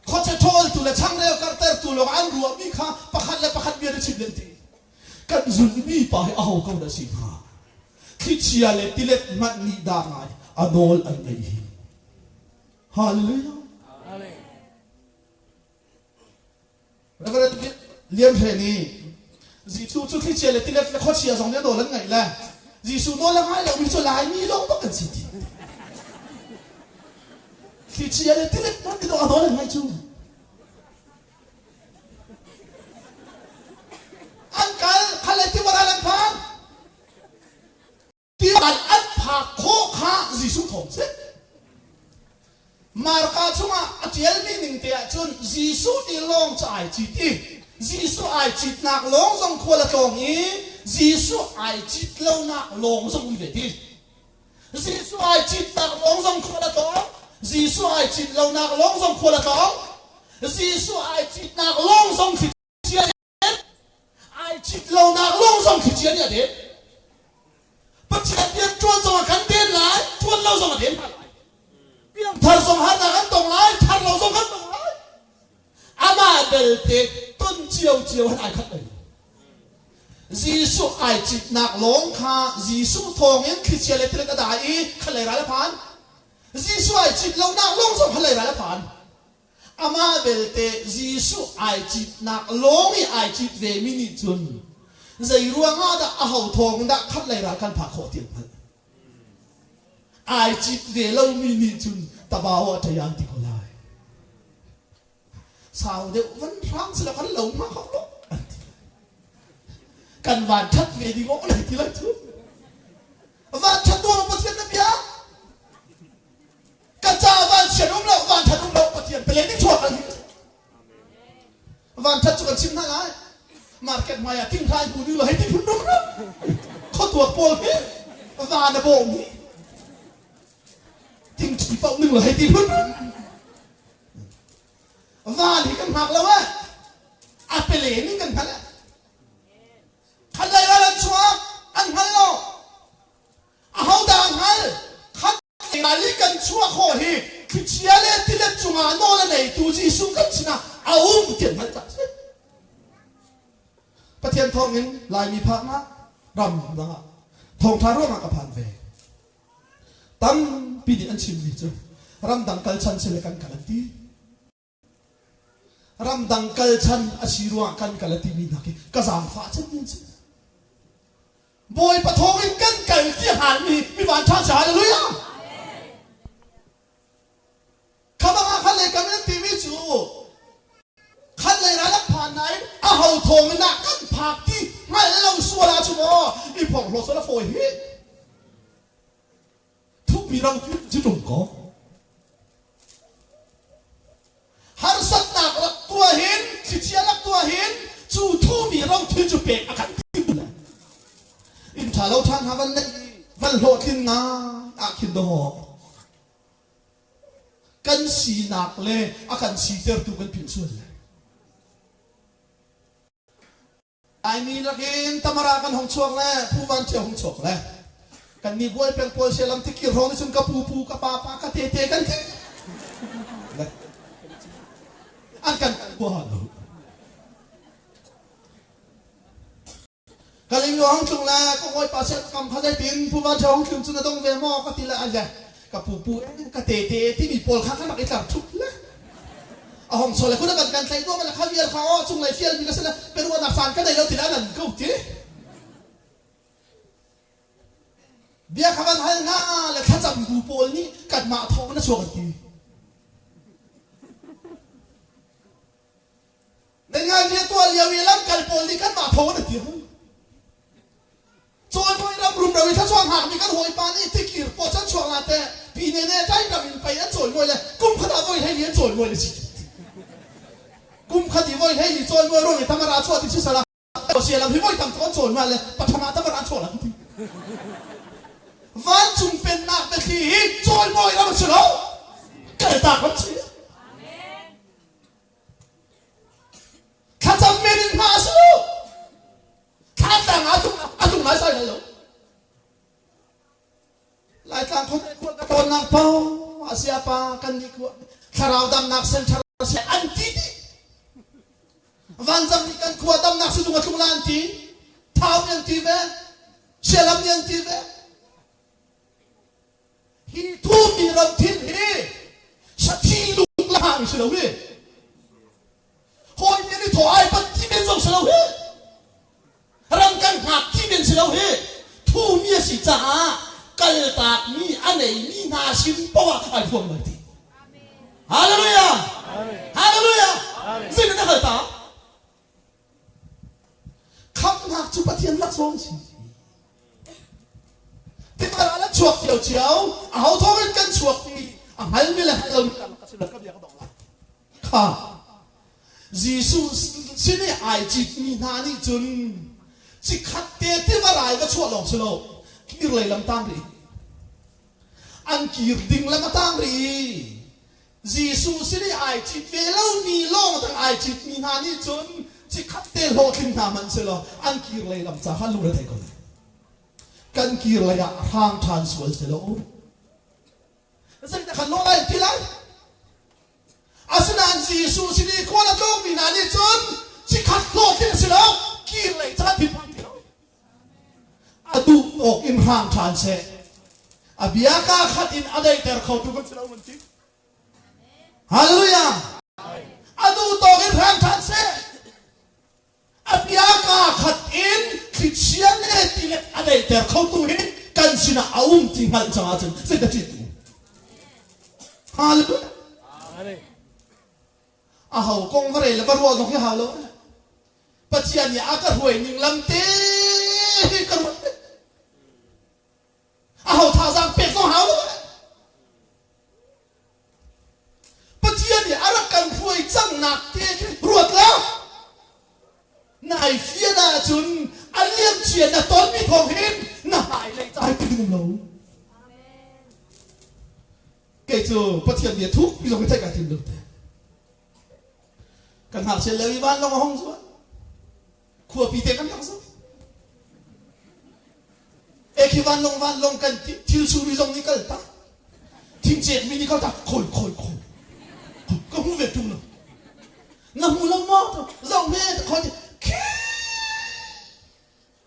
Speaker 13: khuacha ṭhawl tu le changreu karter tu lawng an ruah mi kha pakhat le pakhat bia na chim len ti. Kan zulmi pa hi aho ko dah si hnga? Thlichia le tilet hmanh nih dah ngai a nawl an ngeih hi. Hallelujah. Reverend Lian Hre nih Jesuh cu thlichia le tilet le khuachia zong nih a nawl an ngaih le Jesuh nawl a ngai lomi cu Laimi lawng bak kan si ti. Thlichia le tilet hmanh nih a nawl an ngaih cu. An kal kha le tivaral an phan. Tivaral an phak khawh kha Jesuh thawng si. Marka chungah a ṭialmi ning te ahcun Jesuh nih lawng cu ai cit i Jesuh ai citnak lawng zong khual a tlawng i Jesuh ai cit lonak lawng zong um ve ti. Jesuh ai citnak lawng zong khual a tlawng. Jesuh ai cit lonak lawng zong khual a tlawng. Jesuh ai citnak lawng zong thlichia ai cit lonak lawng zong thlichia nih a den. Pathian rian ṭuan zong a kan den lai, ṭuan lo zong a den hna lai. Piangthar zong harnak an tong lai, thar lo zong kan tong lai. Amah belte ton ciocio han ai khat lo. Jesuh ai citnak lawng kha Jesuh thawngin thlichia le tilet a dai i khalei ral a phan. Jesuh ai cit lonak lawng zong khalei ral a phan. Amah belte Jesuh ai citnak lawng i ai cit vemi nih cun zei ruangah dah aho thawng dah khatlei ral kan phak khawh ti an hngalh. Ai cit ve lomi nih cun tabao a ṭayan ti ko lai. Sau deuh van hrang sila kan lo hma kho lo an ti lai. Kan van ṭhat ve ding awk lai ti lai cu. Van ṭhat tuah Pathian na bia. Ka ca van chiat um lo van ṭhat um lo Pathian pele ning chuak al hi. Van ṭhat cu kan chim hna lai. Market hmai ah thinghlai hmu ding lo hei ti phun rum rum. Khuatuak pawl hi van a bawm hi. Thingṭhi paoh ning lo hei ti phun rum. Van hi kan hngak lo eh. A pele ning kan hngal eh. Khat lei ral an chuak an hngal lo. Ahodah a hngal? Khat lei i kan chuah khawh hi thlichia le tilet cungah nawl a neitu Jesuh kan sinah a um ti an hngalh caah a si. Pathian thawngin Laimi phaknak ram dang ah thawngṭha ruangah ka phan ve. Tampi nih an chimmi cu ramdang kal chan si le kan kal an ti. Ramdang kal chan a si ruangah kan kal a timi hna khi ka zaangfah cemmi an si. Bawipa thawngin kan kal ti a hngalmi mi vanṭha si hallelujah. Kha bangah khan lei kam in an timi cu khan lei ral an phan nain a ho thawng in dah kan phak ti hngalh lo sual ah cu maw i phorhlaw sual a fawi hi. Thupmi ram cu ṭung ko. Harsatnak lak tuah hin, thlichia lak tuah hin, cu thumi rothil cu pek a kan tim le. Inn ṭha lo ṭha hna van neih, van hlawhtlin ngai ah khin dawh. Kan sinak le a kan sitertu kan philh sual le. Laimi lakin Tamara kan hong chuak le Pu Van Ṭhio hong chuak le kan nih bual peng pawl sialam tikir hrawng nih cun ka pu pu ka pa pa ka te te kan ti le an kan huaha lo. Kaling hong tlung le ka hawipa sia kam kha zeitin Pu Van Ṭhio hong tlung cu na dong ve maw ka ti le ale ka pu pu ka te te timi pawl kha kan rak i tlar ṭhup le a hong sol le kun kan kan tlaih duam le kha vial kha aw cunglei fial mi ka si le peruanak caan ka nei lo ti le an ko ti bia kha van hal hna le thlacam bu pawl nih kanmah thawng na chuak an ti na ngai bia tuah lio i lamkal pawl nih kanmah thawng na ti Cawimawi ram rumro i thluachuah hngakmi kan hawipa nih tikir paw can chuak la teh pi ne ne ṭai ram in pei an cawimawi le kum khat ah voi hlei li an cawimawi le si kum khat i voi hlei li cawimawi ruang i tamara chuah ti si sala sia lam hi voi tam tuk an cawimawi le patham ah tamara an chuah la ti vancung pennak biathli hi cawimawi ram a si lo kaltak ram si thlacam men in hna a si lo Thantlang ah a tlung lai sai lai lo. Laitlang khua khua ka tawnnak paoh a sia pa kan nih khua thlarau damnak center si an ti dih. Vanzang nih kan khua damnak sizung a tlung la an ti. Thau nih an ti ve. Sialam nih an ti ve. Hi thumi ram thil hi sathi luk la hang si lo hi. Hawi nih thaw ai pat ti men zong si lo hi. Ram kan hngak ti men si lo hi. Thumi a si caah kaltak mi a neimi hna sin poah ai huam lai ti. Hallelujah! Hallelujah! Zeitin na hal ta? Khamhnak cu Pathian laksawng si. Tikar ah chuak cio cio, a ho thawng in kan chuak ti a hngalmi le hngal lomi karlak a si lo ka bia ka dong lai. Kha Jesuh sin i ai citmi hna nih cun cikhat te tiva rai va chuah lawng si lo kir lei lam tang rih. An kir ding lam a tang rih. Jesuh sin i ai cit ve lomi lawng dang ai citmi hna nih cun cikhat te hlawhtling hna hmanh selaw an kir lei lam ca kha lungre thei ko lai. Kan kir lei ah hrang ṭhan sual selaw zeidah kan lawh lai ti lai? Asinain Jesuh sin i khual a tlawngmi hna nih cun cikhat hlawhtling si lo kir lei ca thinphang ti lo. A duh awk in hrang ṭhan seh. A bia kaa khat in a daihter khotu kan si lo an ti. Hallelujah! A duh tawk in hrang ṭhan seh. A bia kaa khat in thlichia le tilet a daihter khotu hi kan sinah a um ti hngalh cang ahcun zeidah ṭih tu? Hallelujah! A ho kong va rel le va ruah zong hi hau lo. Pathian nih a ka hruai ning lam te hi ka ruat. A ho thazaang pek zong hau lo. Pathian nih a rak kan hruai cangnak te khi ruat lo. Nai fian ahcun a liam cia na tonmi thawng hin na hmailei ca hi ding um lo. Kei cu Pathian bia thuk pi zong hi theih kai tim lo te. Kan ngakchia lio i vanlawng a hong zuan. Khuapi te kan rak zoh. E khi vanlawng vanlawng kan ti thil suri zong nih kal tak. Thingcek mi nih kal tak khoi khoi khoi. Ka hmu ve tung lo. Na hmu lo maw? Zoh me khoi khi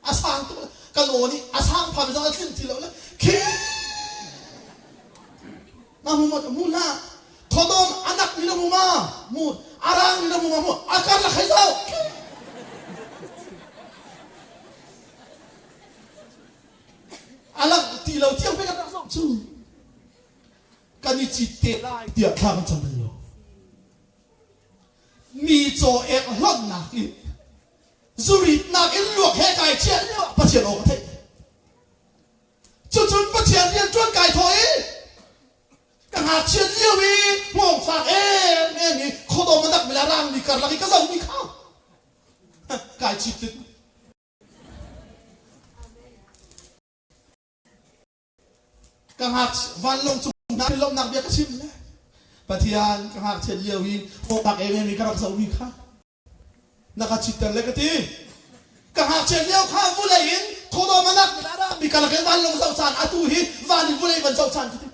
Speaker 13: a sang tuk kan aw nih a sang pham zong a tlinh ti lo le khi na hmu ma mu hlah khodom anak mi na hmu ma mu arang mi na hmu ma mu akar la khai zau alak ti lo tiang pe kan rak zoh cu kan i cit te lai tiah thla kan cam bal lo mi caw ek hlonnak in zuritnak in luak he kai chiah lio ah Pathian aw ka theih. Cucun Pathian rian ṭuan kai thawh i ka ngakchiat lio i hngawng fak em em i khuadawm a dak mi le a rangmi karlak i ka zohmi kha kai chit tit. Ka ngak vanlawng cung hna lawmhnak bia ka chim le. Pathian ka ngakchiat lio i hawkak em em i ka rak zohmi kha na ka chitter le ka ti. Ka ngakchiat lio kha vulei in khuadawm a nak mi ka lakin vanlawng zoh caan atu hi van in vulei van zoh caan ka ti.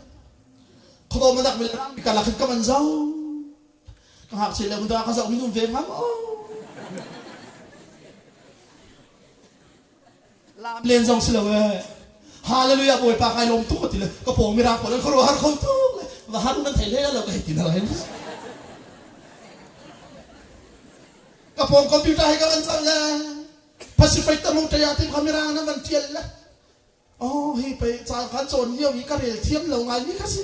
Speaker 13: Khuadawm a nak mi ka lakin ka van zoh. Ka ngakchiat lio ka zoh mi um ve ngam o. Lam len zong si lo ee. Hallelujah Bawipa kai lawm tuk ka ti le ka pawng mirang pawl an khuaruah har kho tuk le va har nan thei hlei lo ka hei ti hna lai. Ka pawng computer he ka van cang le Pacific ta mong ṭaya tim kha mirang nan van ṭial le oh hi pei ca kan cawn lio i ka rel thiam lo ngai mi kha si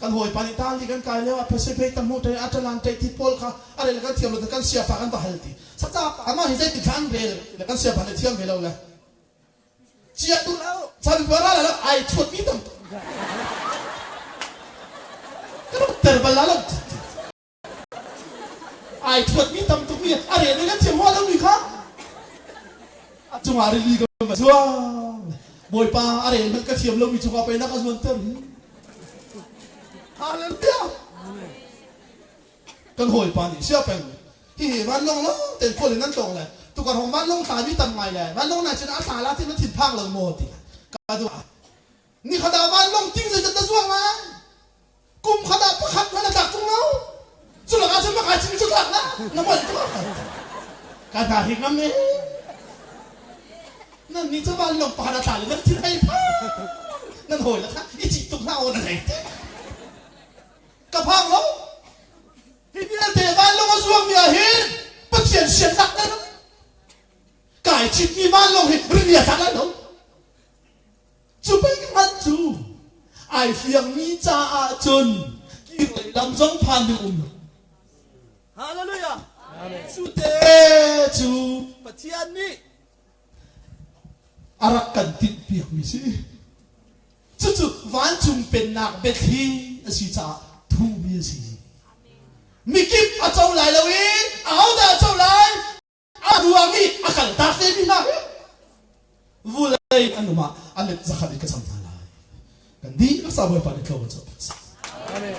Speaker 13: Kan hawipa nih tali kan kai lio ah Pacific ta hmuh ṭai Atalan ṭai ti pawl kha a rel kan thiam lo kan siapa kan va hal ti. Saca amah hi zeitin thla an rel le kan siapa nih thiam ve lo le. Chia tu lo chan pa ra lo ai chuat mi tam kan ter bal la lo ai thuatmi tam tukmi a rel in an thiam hua lomi kha a cungah rili ka va zuang bawipa a rel hmanh ka thiam lomi cungah pei na ka zuanter hi hallelujah kan hawipa nih sia peng hi hi vanlawng lo ten khual in nan tlawng le tukar hong vanlawng tla mi tam ngai le vanlawng na cun a tla la ti na thin phang lo maw ti ka duh ni khada vanlawng ting zei na zuang lai kum khat ah pakhat hmanh a tlak tung lo cu lakah cun maka cim cu tlak na na molh tuk ka hna hi ngam e nan ni cu vanlawng pakhat a tla le nan thin hei pha nan hawi le kha i cih tuk hna aw nan hei te ka phang lo hi vialte vanlawng a zuangmi ah hin Pathian siannak nan kai chitmi vanlawng hi rili a tlak lai lo Cu pei ka hngalh cu ai fiangmi caah cun kirlei lam zong phan ding um lo. Hallelujah. Cu te cu Pathian nih a rak kan tinhpiakmi si. Cucu vancung pennak biathli a si caah thuhmi a si. Mikip a co lai lo i ahodah a co lai? A ruang i a kaltak te mi hna hi vulei an um ah a let zakhat in ka cham hna lai. Kan dihlak sa Bawipa nih tlo kan chuah piak seh.
Speaker 7: Amen.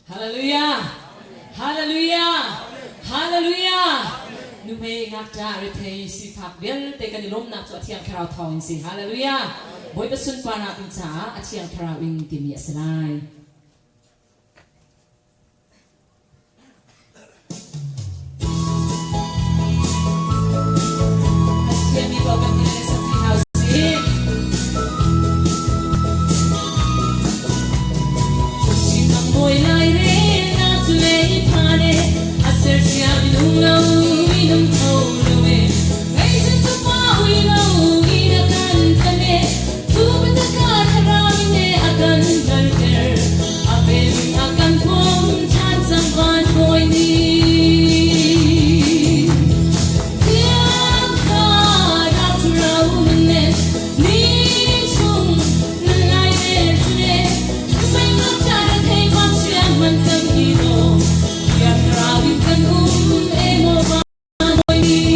Speaker 14: Hallelujah! Hallelujah! Hallelujah! Nuhmei ngakṭah rethei sifak vialte kan i lawmnak cu a Thiang Thlarau thawng in si. Hallelujah! Bawipa sunparnak ding caah a Thiang Thlarau in timi a si lai. Thiammi paoh kan ti le sak ti hna usih. Cungchin mawi lai re na cu lei phan e a ser cia minung lo minung tho lo e ngei cun tu pa ui lo i na kan kan e tu bantuk ka thlarau in e a kan kalter A vel a kan phom ṭhan cang van bawi nih. Thiang thlarau cu ro ne ni chung nan lai vel cu ne mei ngak ṭa na thei vam siang man kan i lo thiang thlarau in kan um e maw van bawi nih.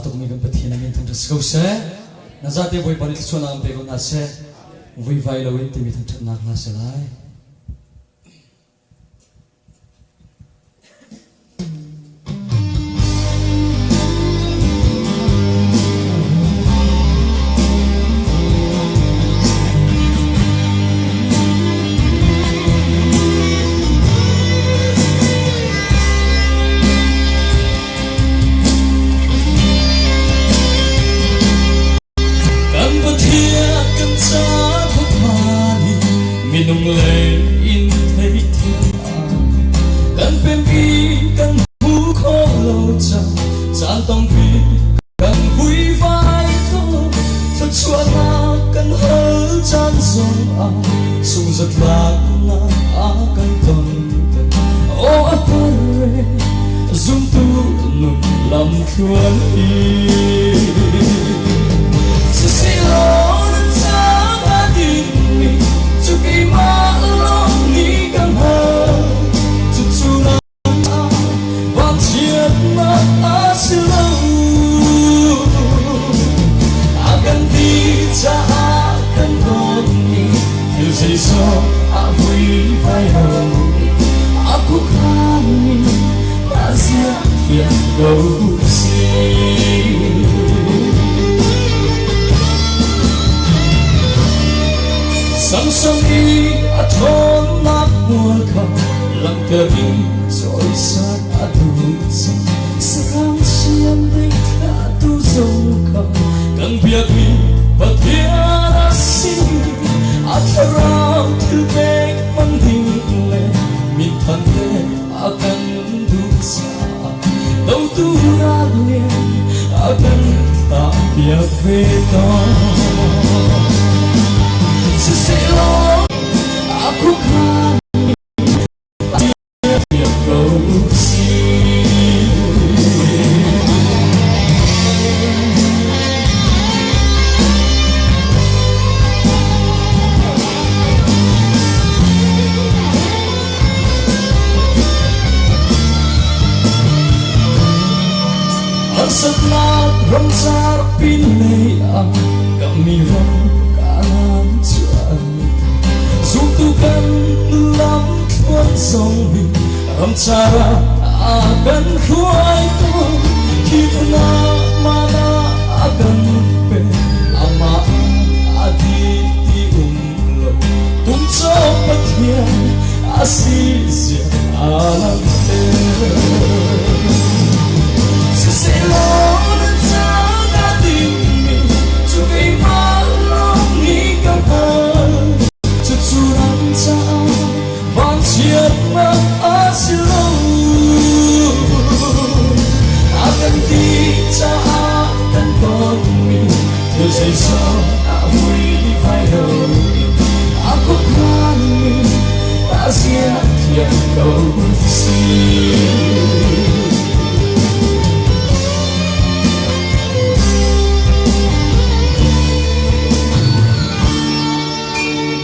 Speaker 6: tukmi kan Pathian a min thangṭhat si ko seh. Na zate Bawipa nih thluachuahnak an pe ko hna seh. Vuivai loin timi thangṭhatnak hla si lai. Kan Pathian kan ca khuaphan i minung lei in theithiam kan pempi kan hmu khawh lo cang caan tampi kan vuivai tawn thluachuahnak kan hal caan zongah sungzatlaknak a kan ton aw a pare zumtu nun lamthluan hi sisilaw nan caah dingmi cu keimah lawng nih ka hngalh cucu na vanchiatnak a si lo a kan ti caah kan dawtmi thil zeizong a vuivai lo a khuakhanmi a zia thiam ko si. Samson i a ṭhawnnak hmual kha langhter in cawisan a duh cang. Saram chiandeih thlahtu zong kha kan biakmi Pathian a si. A thlarau thil pek hman ding le minthan pek a kan duh caah dotu ral nih a kan thlah piak ve tawn. Siselaw a khuakhan piak ko si. Harsatnak ramcar pinlei ah kami ram kanan chuan zumtu kan lam thluan zong hi ramcar ah a kan hruai tu thihna mana a kan pe amah a di ti um lo tum cho Pathian a si zia a langhter. Siselaw na ca dingmi cu keimah lawng nih ka hngalh. Cucu ram caah vanchiatnak a si lo. A kan ti caah kan tonmi thil zeizong a vuivai lo. A khuakhanmi a zia thiam ko si.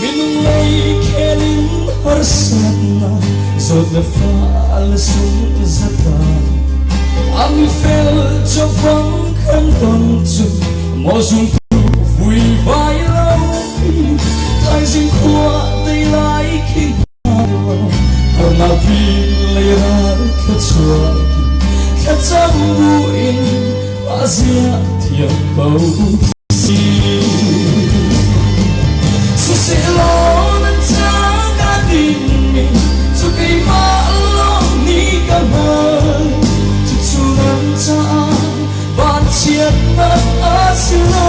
Speaker 6: Minung lei khel in harsatnak zawt le fa le sung zata a mi fel chawpang kan ton cu maw zumtu vuivai lo thaizing khua tei lai khi harnak pi lei ral thluachuah thlacam bu in a zia thiam ko si. Siselaw nan ca ka dingmi cu keimah lawng nih ka hngalh. Cucu nan caah vanchiatnak a si lo.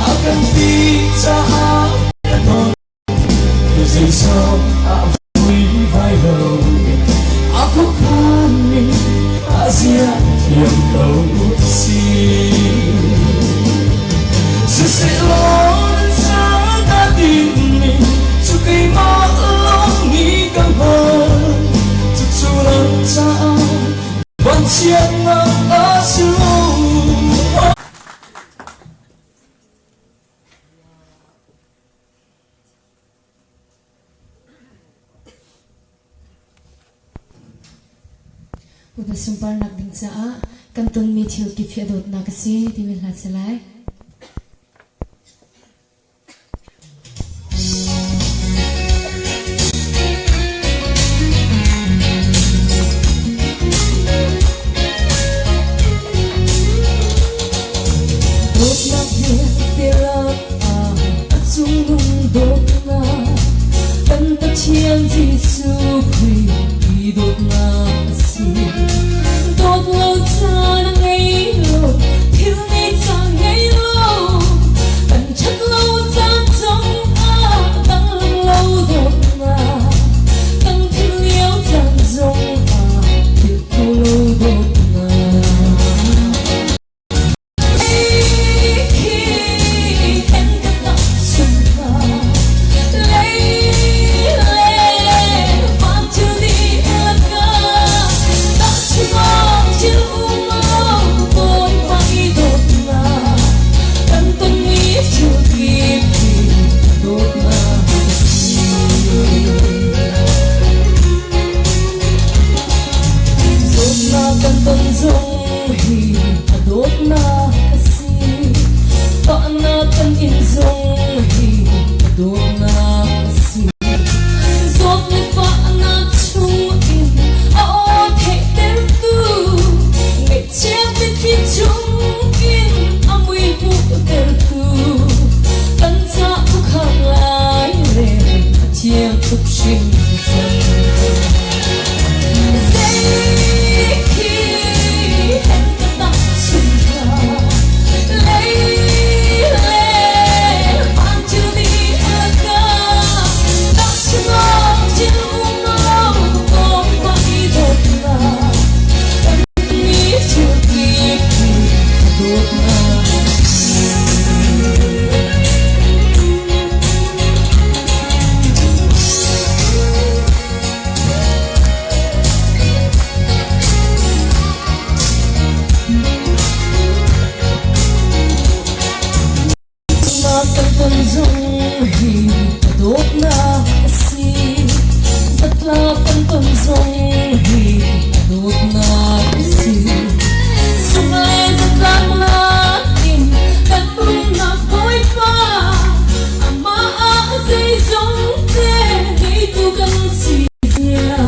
Speaker 6: A kan ti caah ka ton zeizong a vuivai lo. A khuakhanmi a zia thiam ko si. Siselaw nan ca ka dingmi cu keimah lawng nih ka hngalh. Cucu nan caah vanchiatnak a si lo.
Speaker 14: Bawipa sunparnak ding caah kan tonmi thil kip hi a dawtnak a si timi hla si lai. Dawtnak he tirak ah a cungnung dawtnak kan Pathian Jesuh Khrih i dawtnak a si. Dawt lo caan a ngei lo, thil ngei caan ngei lo, kan ṭhat lo caan zong ah danglam lo dawtnak, kan thil lio caan zong ah philh kho lo dawtnak. Zawtnak kan ton zong hi a dawtnak a si. Fahnak kan in zong hi a dawtnak a si. Zawt le fahnak chung in a aw theihtertu ngaihchia mitthli chung in a mui hmuhtertu kan ca khang lai le a thiang tuk hringhran. Zei khi hen ka tahchun hnga lei le van thil nih a ka tahchun awk thil um lo bawipa i dawtnak kan mi thil kip hi a dawtnak a si. Kan ton zong hi a dawtnak a si. Zatlak kan ton zong hi a dawtnak a si. Sung le zatlaknak in kan rumnak Bawipa, amah ah zeizong te ngeitu kan si zia.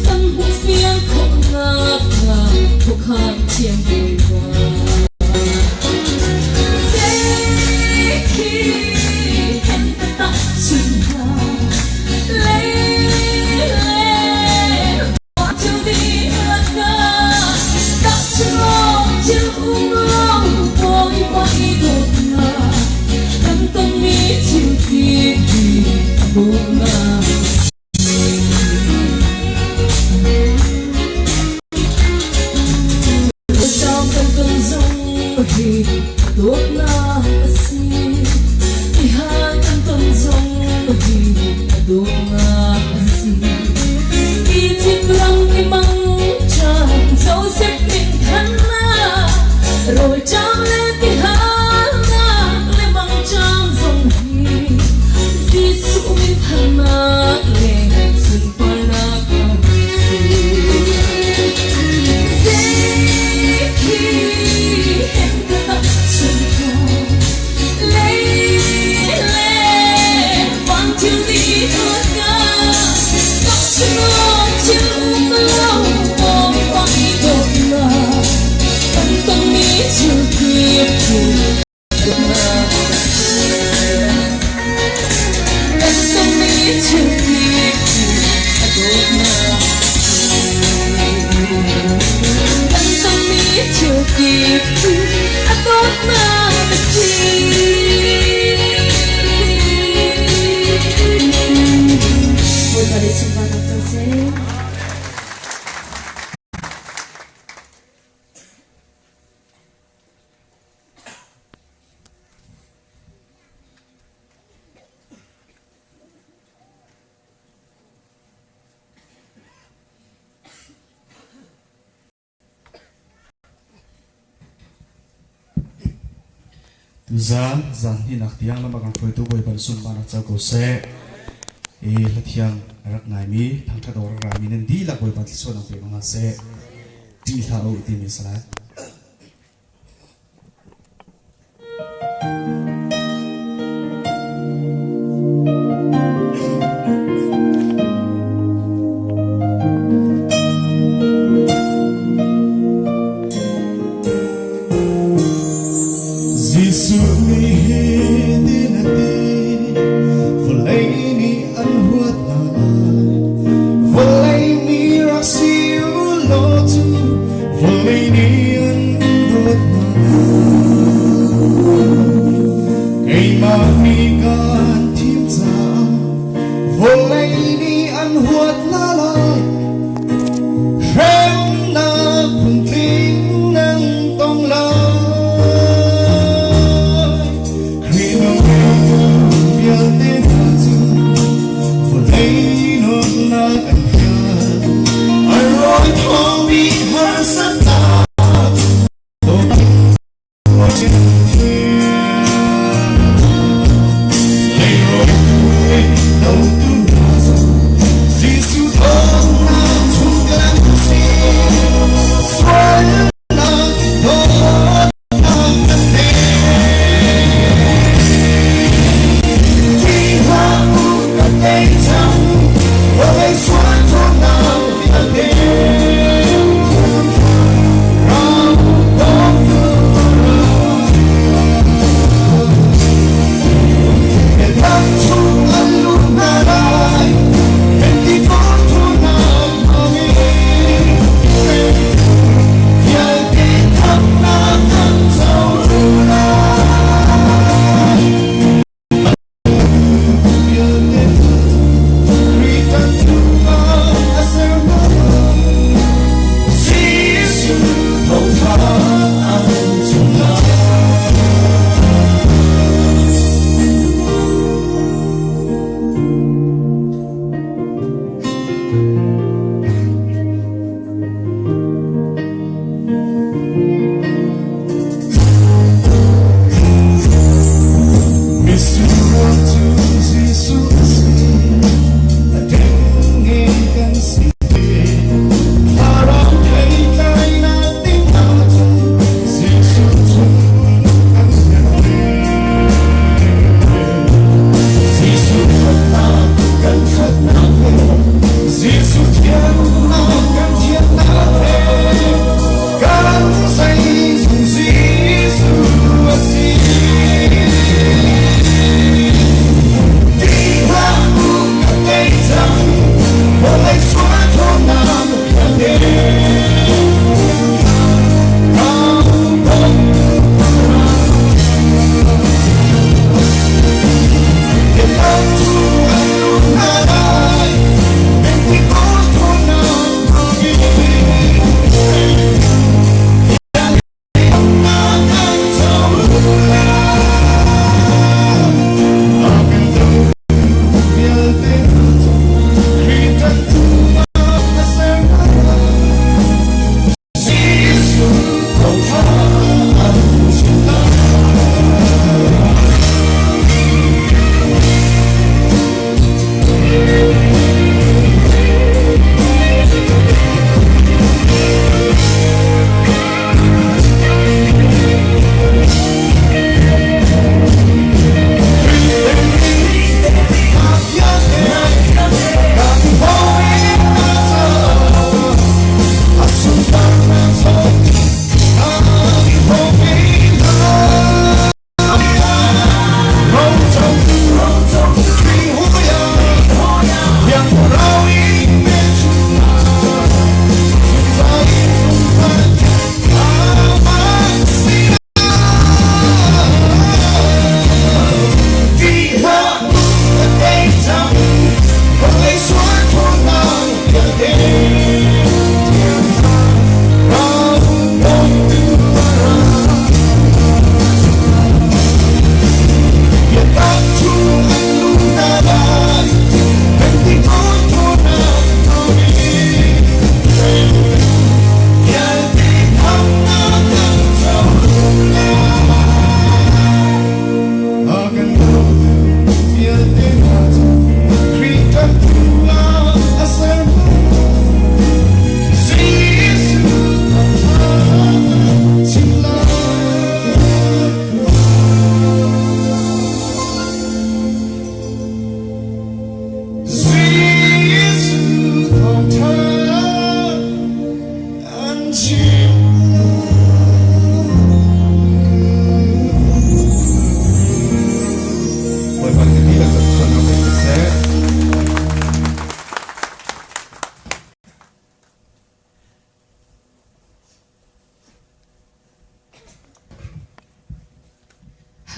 Speaker 14: Kan hmuh fiang khawhnak hnga khuakhan thiam Bawipa. Hi dawtnak a si. Ihal kan ton zong hi dawtnak a si. Egypt ram i mang chan Joseph min thannak rawl ṭam le tihalnak le mang chan zong hi Jesuh min thannak le sunparnak a si. Bawipa nih sunparnak co seh.
Speaker 10: Tuzaan zan hnihnak tiang lam a kan hruaitu Bawipa nih sunparnak co ko seh. I hlathiang a rak ngaimi thangṭhat awk rak rami nan dihlak Bawipa thluachuahnak pe ko hna seh.
Speaker 12: Ṭih hlah u timi a si lai.
Speaker 6: Jesuh nih hitin a ti, vawlei nih an huat hna lai. Vawlei mi rak si u law cu vawlei nih an dawt hna lai. Keimah nih kaan thim caah vawlei nih an huat hna lai. Hremnak phuntling nan tong lai. Khrih nung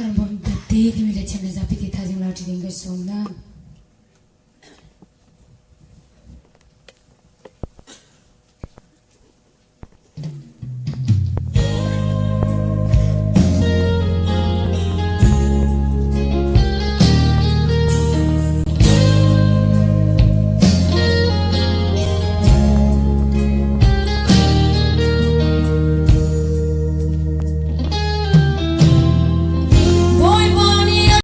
Speaker 5: Harbom tette timi le thiam le zapi te thaizing lar ṭi ding ka sawm na.
Speaker 11: Bawipa nih a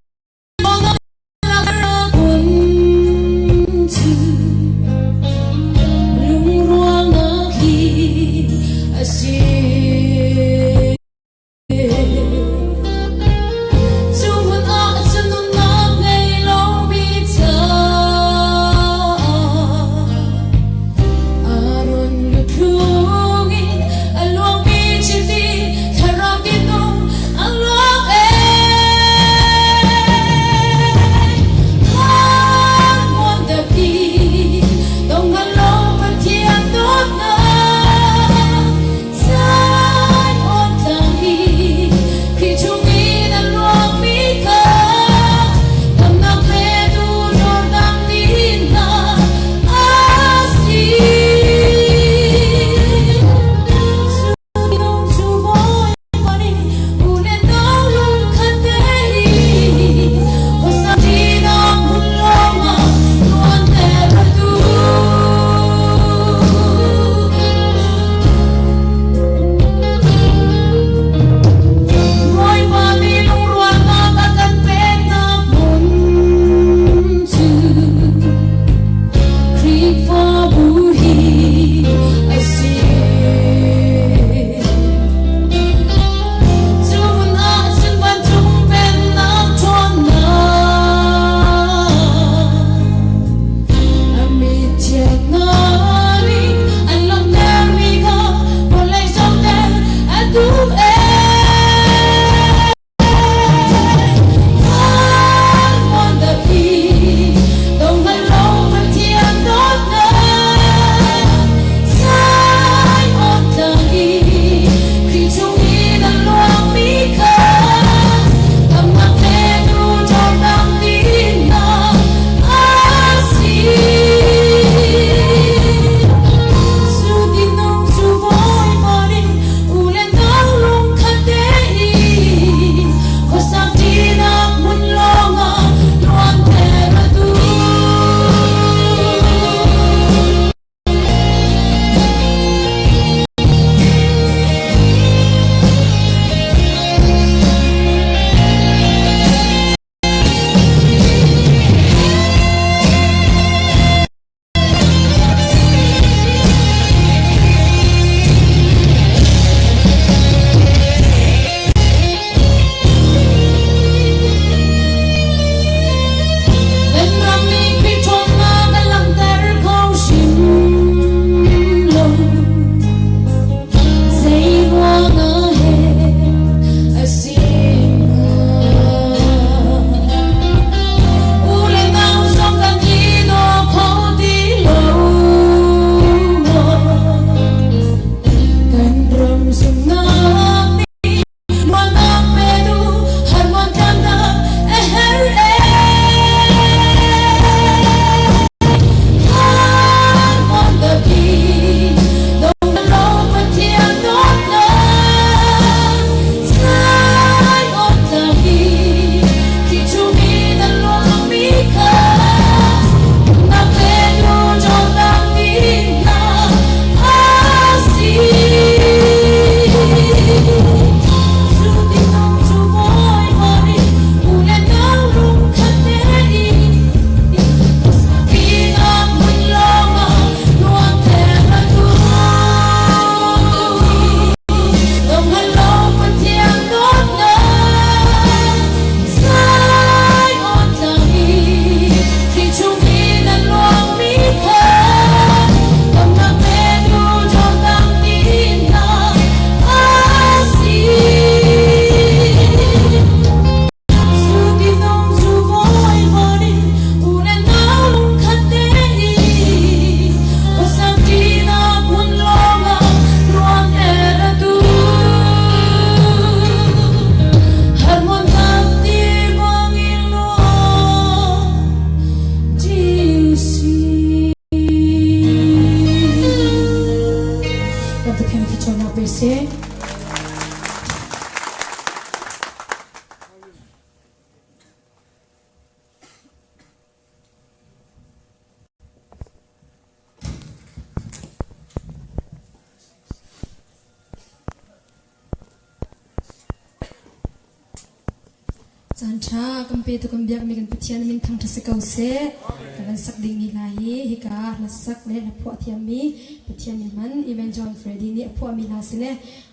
Speaker 5: Caan ṭha kan petu kan biakmi kan Pathian min thangṭhat si ko seh. Kan van sak dingmi hla hi hika hlasak le hlaphuah thiammi Pathian nih hman Evan John Freddy nih a phuahmi hla si le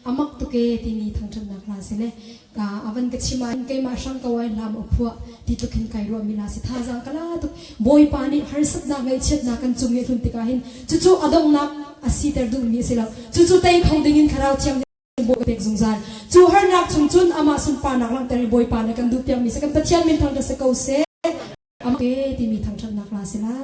Speaker 5: amak tuk e timi thangṭhatnak hla si le ka avan ka chim ah keimah hrang ko ai hla maw phuah ti tluk hin kai ruahmi hla si thazaang ka la tuk. Bawipa nih harsatnak ngaihchiatnak kan cung i a tlun tikah hin cucu a donghnak a siter duhmi a si lo. Cucu tei kho dingin Thlarau Thianghlim Bawi pek zungzal. Cu harnak chung cun amah sunparnak langhter i Bawipa nih kan duhpiakmi si kan Pathian min thangṭhat si ko seh. Amah ke timi thangṭhatnak hla si lai.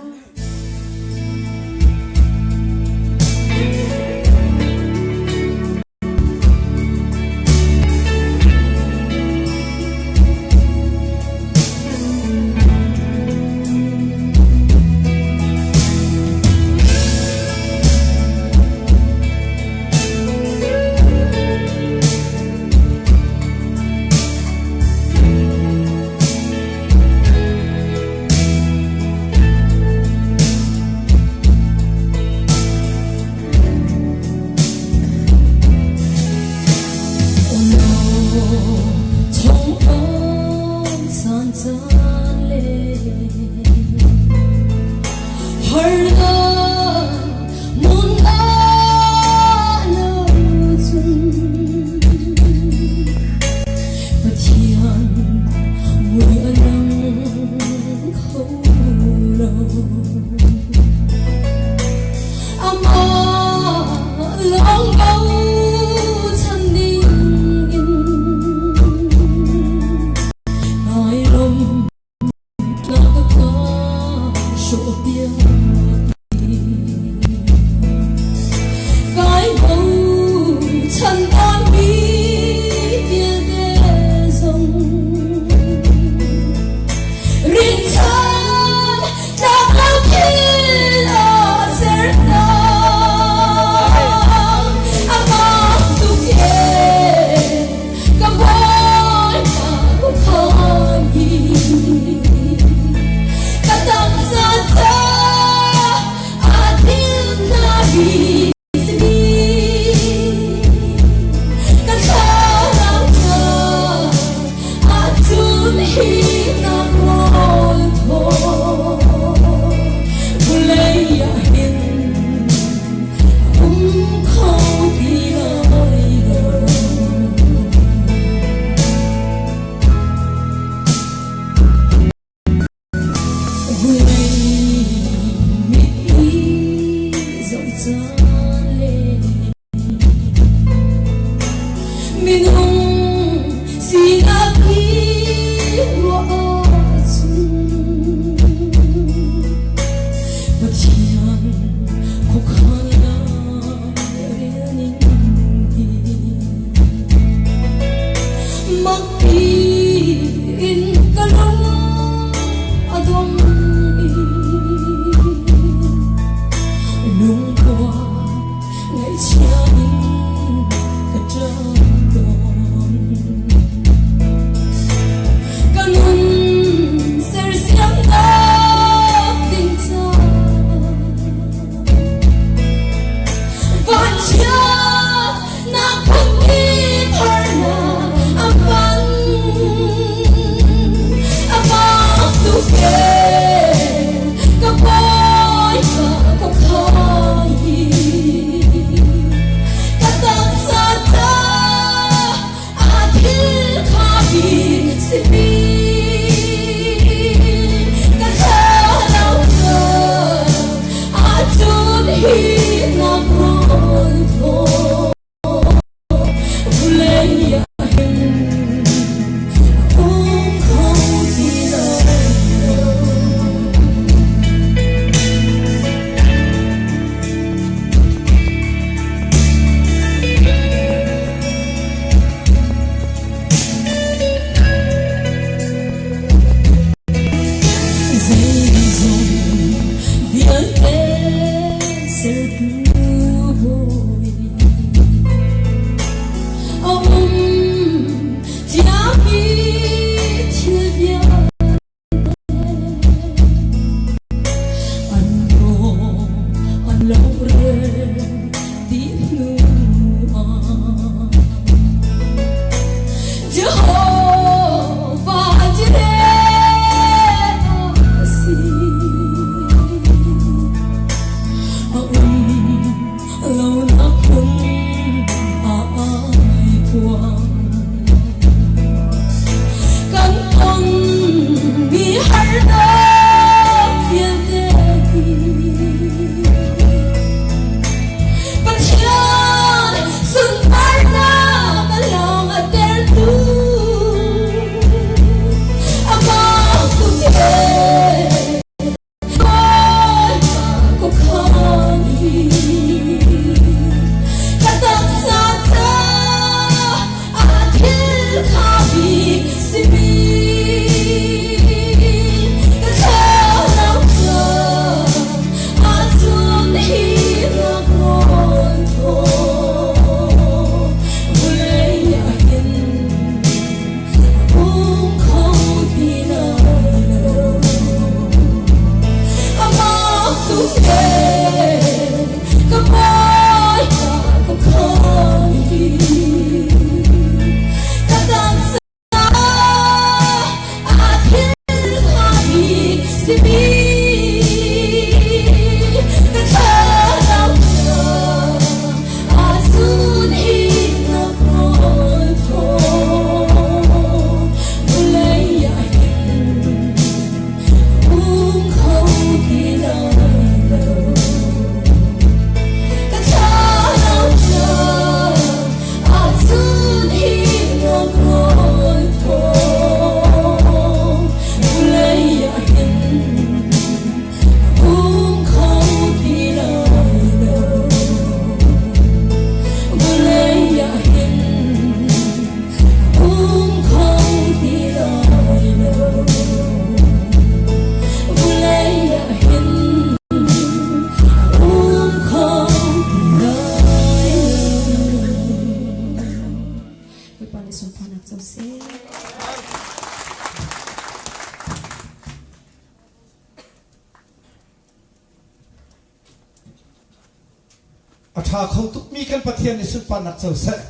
Speaker 3: ṭha kho tukmi kan Pathian nih sunparnak co seh.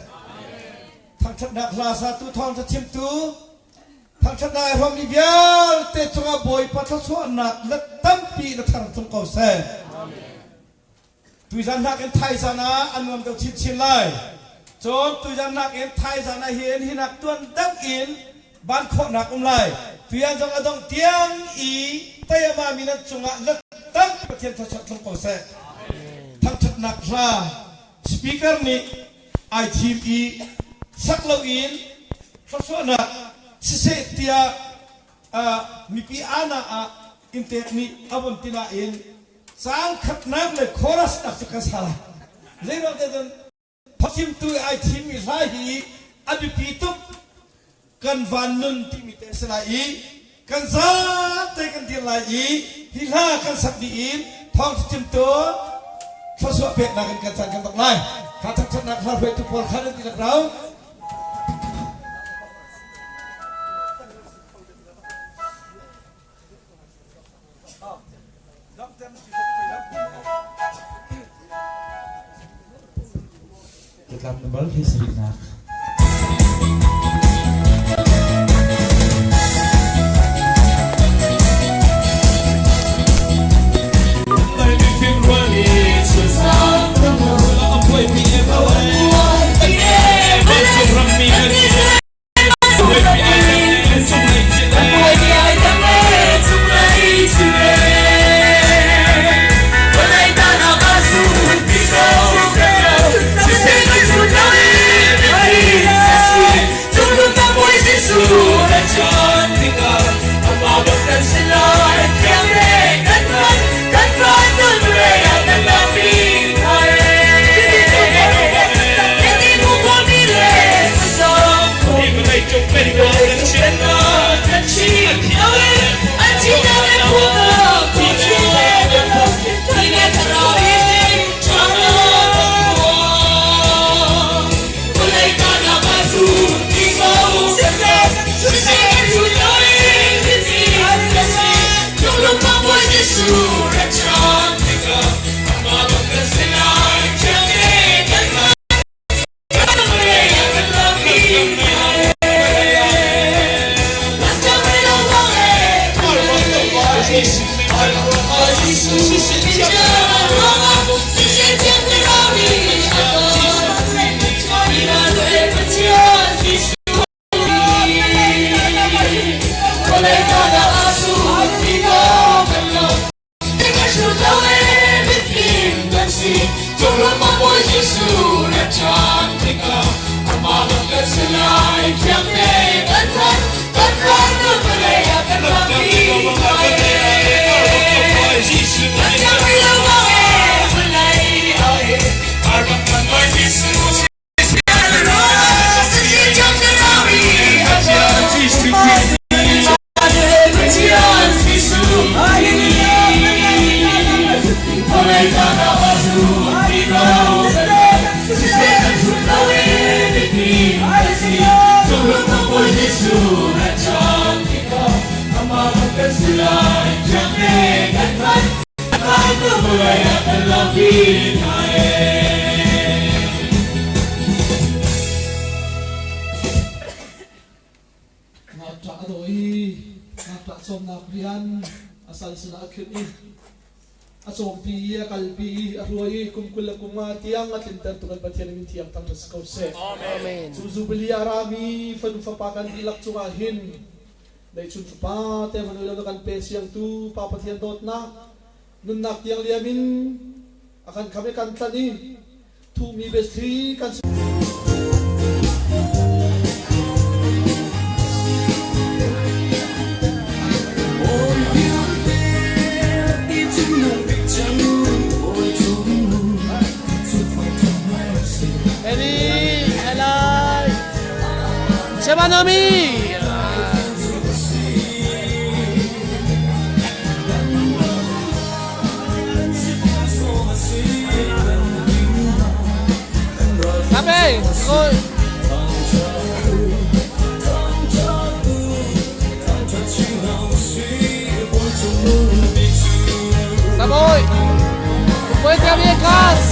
Speaker 3: Thangṭhatnak hla satu thawngṭha chimtu thangṭhatnak ai hrawmmi vialte cungah Bawipa thluachuahnak let tampi in a thar tlung ko seh. Tuizan nakin thaizan ah a nuam deuh chinchin lai. Cun tuizan nakin thaizan ah hin hinak tuan deuh in ban khawhnak um lai. Tuyan zong a dongh tiang i tayama mi nan cungah let tampi Pathian thluachuah tlung ko seh. Thangṭhatnak hla speaker nih ai thim i sak loin thluachuahnak siseh tiah mipi ana ah inntek nih a von ti nain Caang khatnak le chorus nak cu kan sa lai. Zeiruang te cun phachimtu i ai thimmi hla hi a biapi tuk kan van nun timi te a si lai i kan zate kan dir lai i hi hla kan sak dih in thawngchimtu thluachuah peknak in kan caan kan dok lai. Kha thangthatnak hla hruaitu pawl kha nan ti lak rau.
Speaker 1: Catlap number hi sarihnak.
Speaker 13: Ngakṭah a daw i ngakṭah cawmnak rian a sal sinah a khinh i a cawmpi i a kalpi i a hruai i kum 25 tiang a tlintertu kan Pathian min thiang thangṭhat si ko seh.
Speaker 7: Amen.
Speaker 13: Cu Jubilee a rami fanu fapa kan dihlak cungah hin neihchun fapa te hmanh ui lo na kan pe siangtu Pa Pathian dawtnak nunnak tiang liam in a kan kham i kan tlanh i thuhmi biathli kan
Speaker 7: Eri, Elai, Shemanomi. Sabi, go. Saboy, puede abrir class.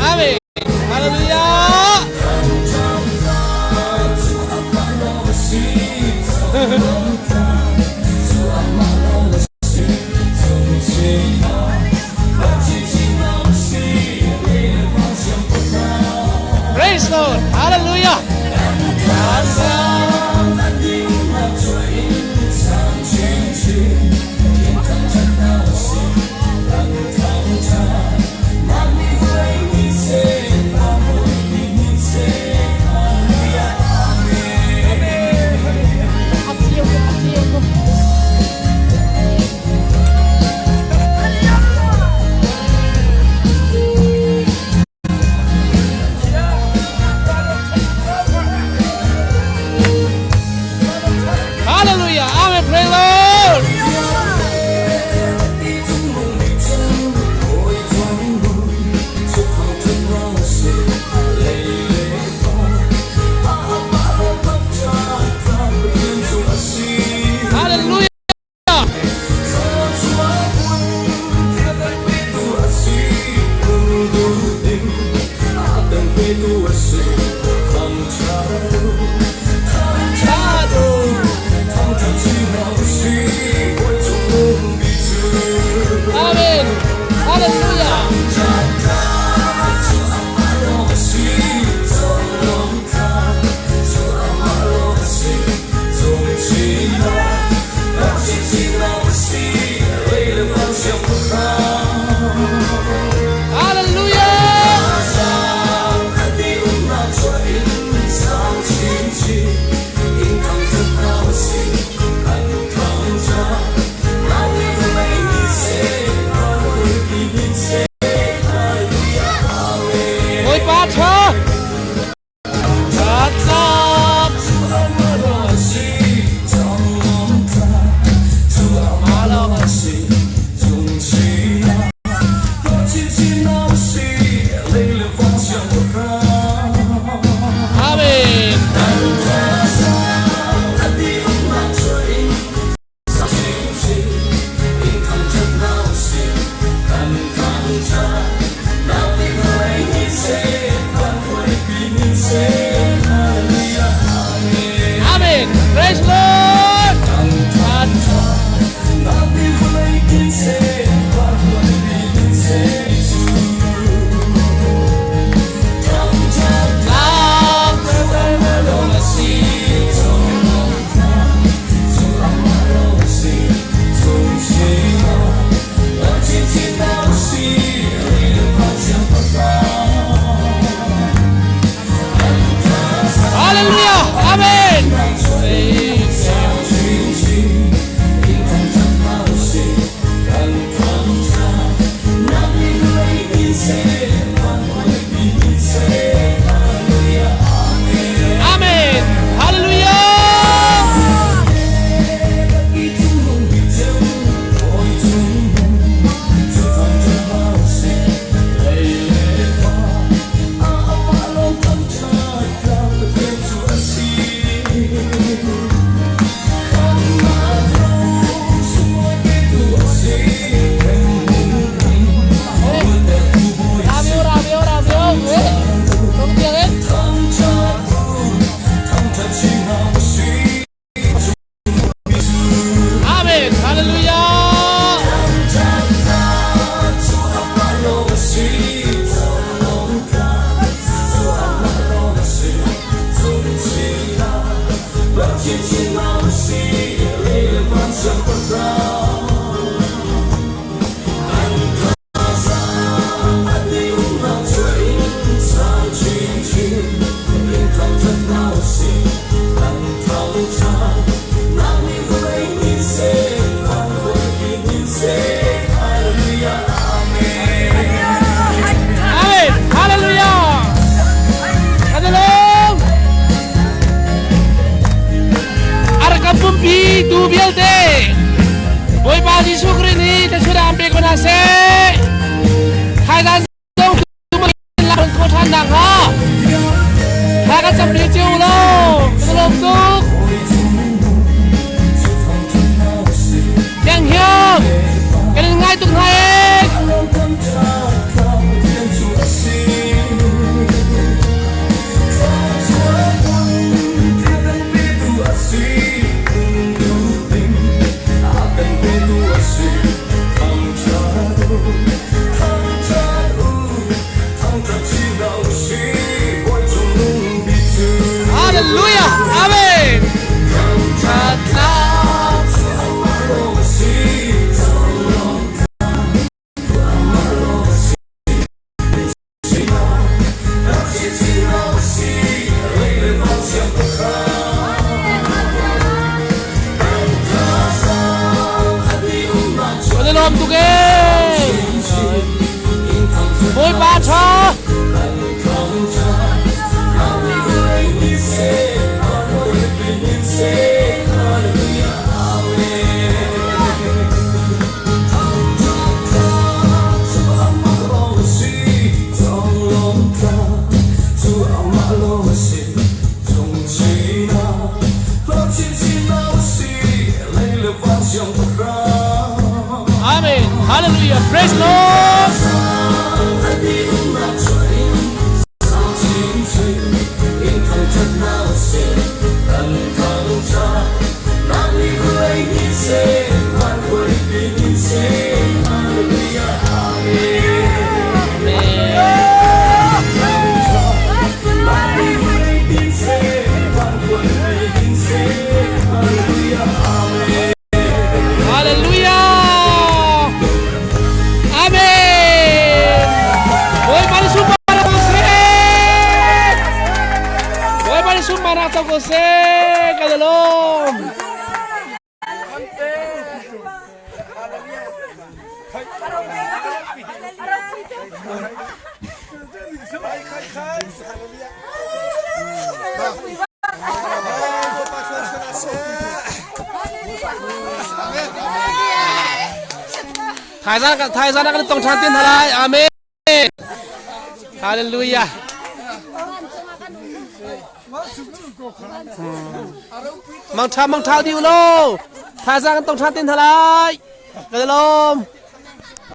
Speaker 7: Amen. Hallelujah. Praise Lord. Hallelujah. Hallelujah. Amen. Praise Lord. Hallelujah. Amen. Hallelujah. Hallelujah. Bawipa ṭha. Amen. Amen. Praise Lord. Hallelujah. Amen. Amen. Hallelujah. Ramio, ramio, ramio. Eh, tong tiang eh. Amen. Hallelujah. Amen. Hallelujah. Hallelujah. Arakam pumpi tu vialte. Bawipa Jesuh Khrih nih thluachuah an pe ko hna seh. Thaizan zong tu in lak khawh ṭhan nakhnga. kan campi cio law kan lawm tuk. Tiang hiam kan in ngai tuk hna ee. Hallelujah! Amen! Kan i lawm tuk ee! Bawipa ṭha! Amen. Hallelujah. Praise Lord. Hallelujah! Amen! Bawipa nih sunparnak ko seh! Bawipa nih sunparnak co ko seh! Kan i lawm! Thaizang thaizang kan tong ṭhan tin hna lai. Amen. Hallelujah. Mang ṭha mang ṭha dih u law. Thaizang kan tong ṭhan tin hna lai. Kan i lawm.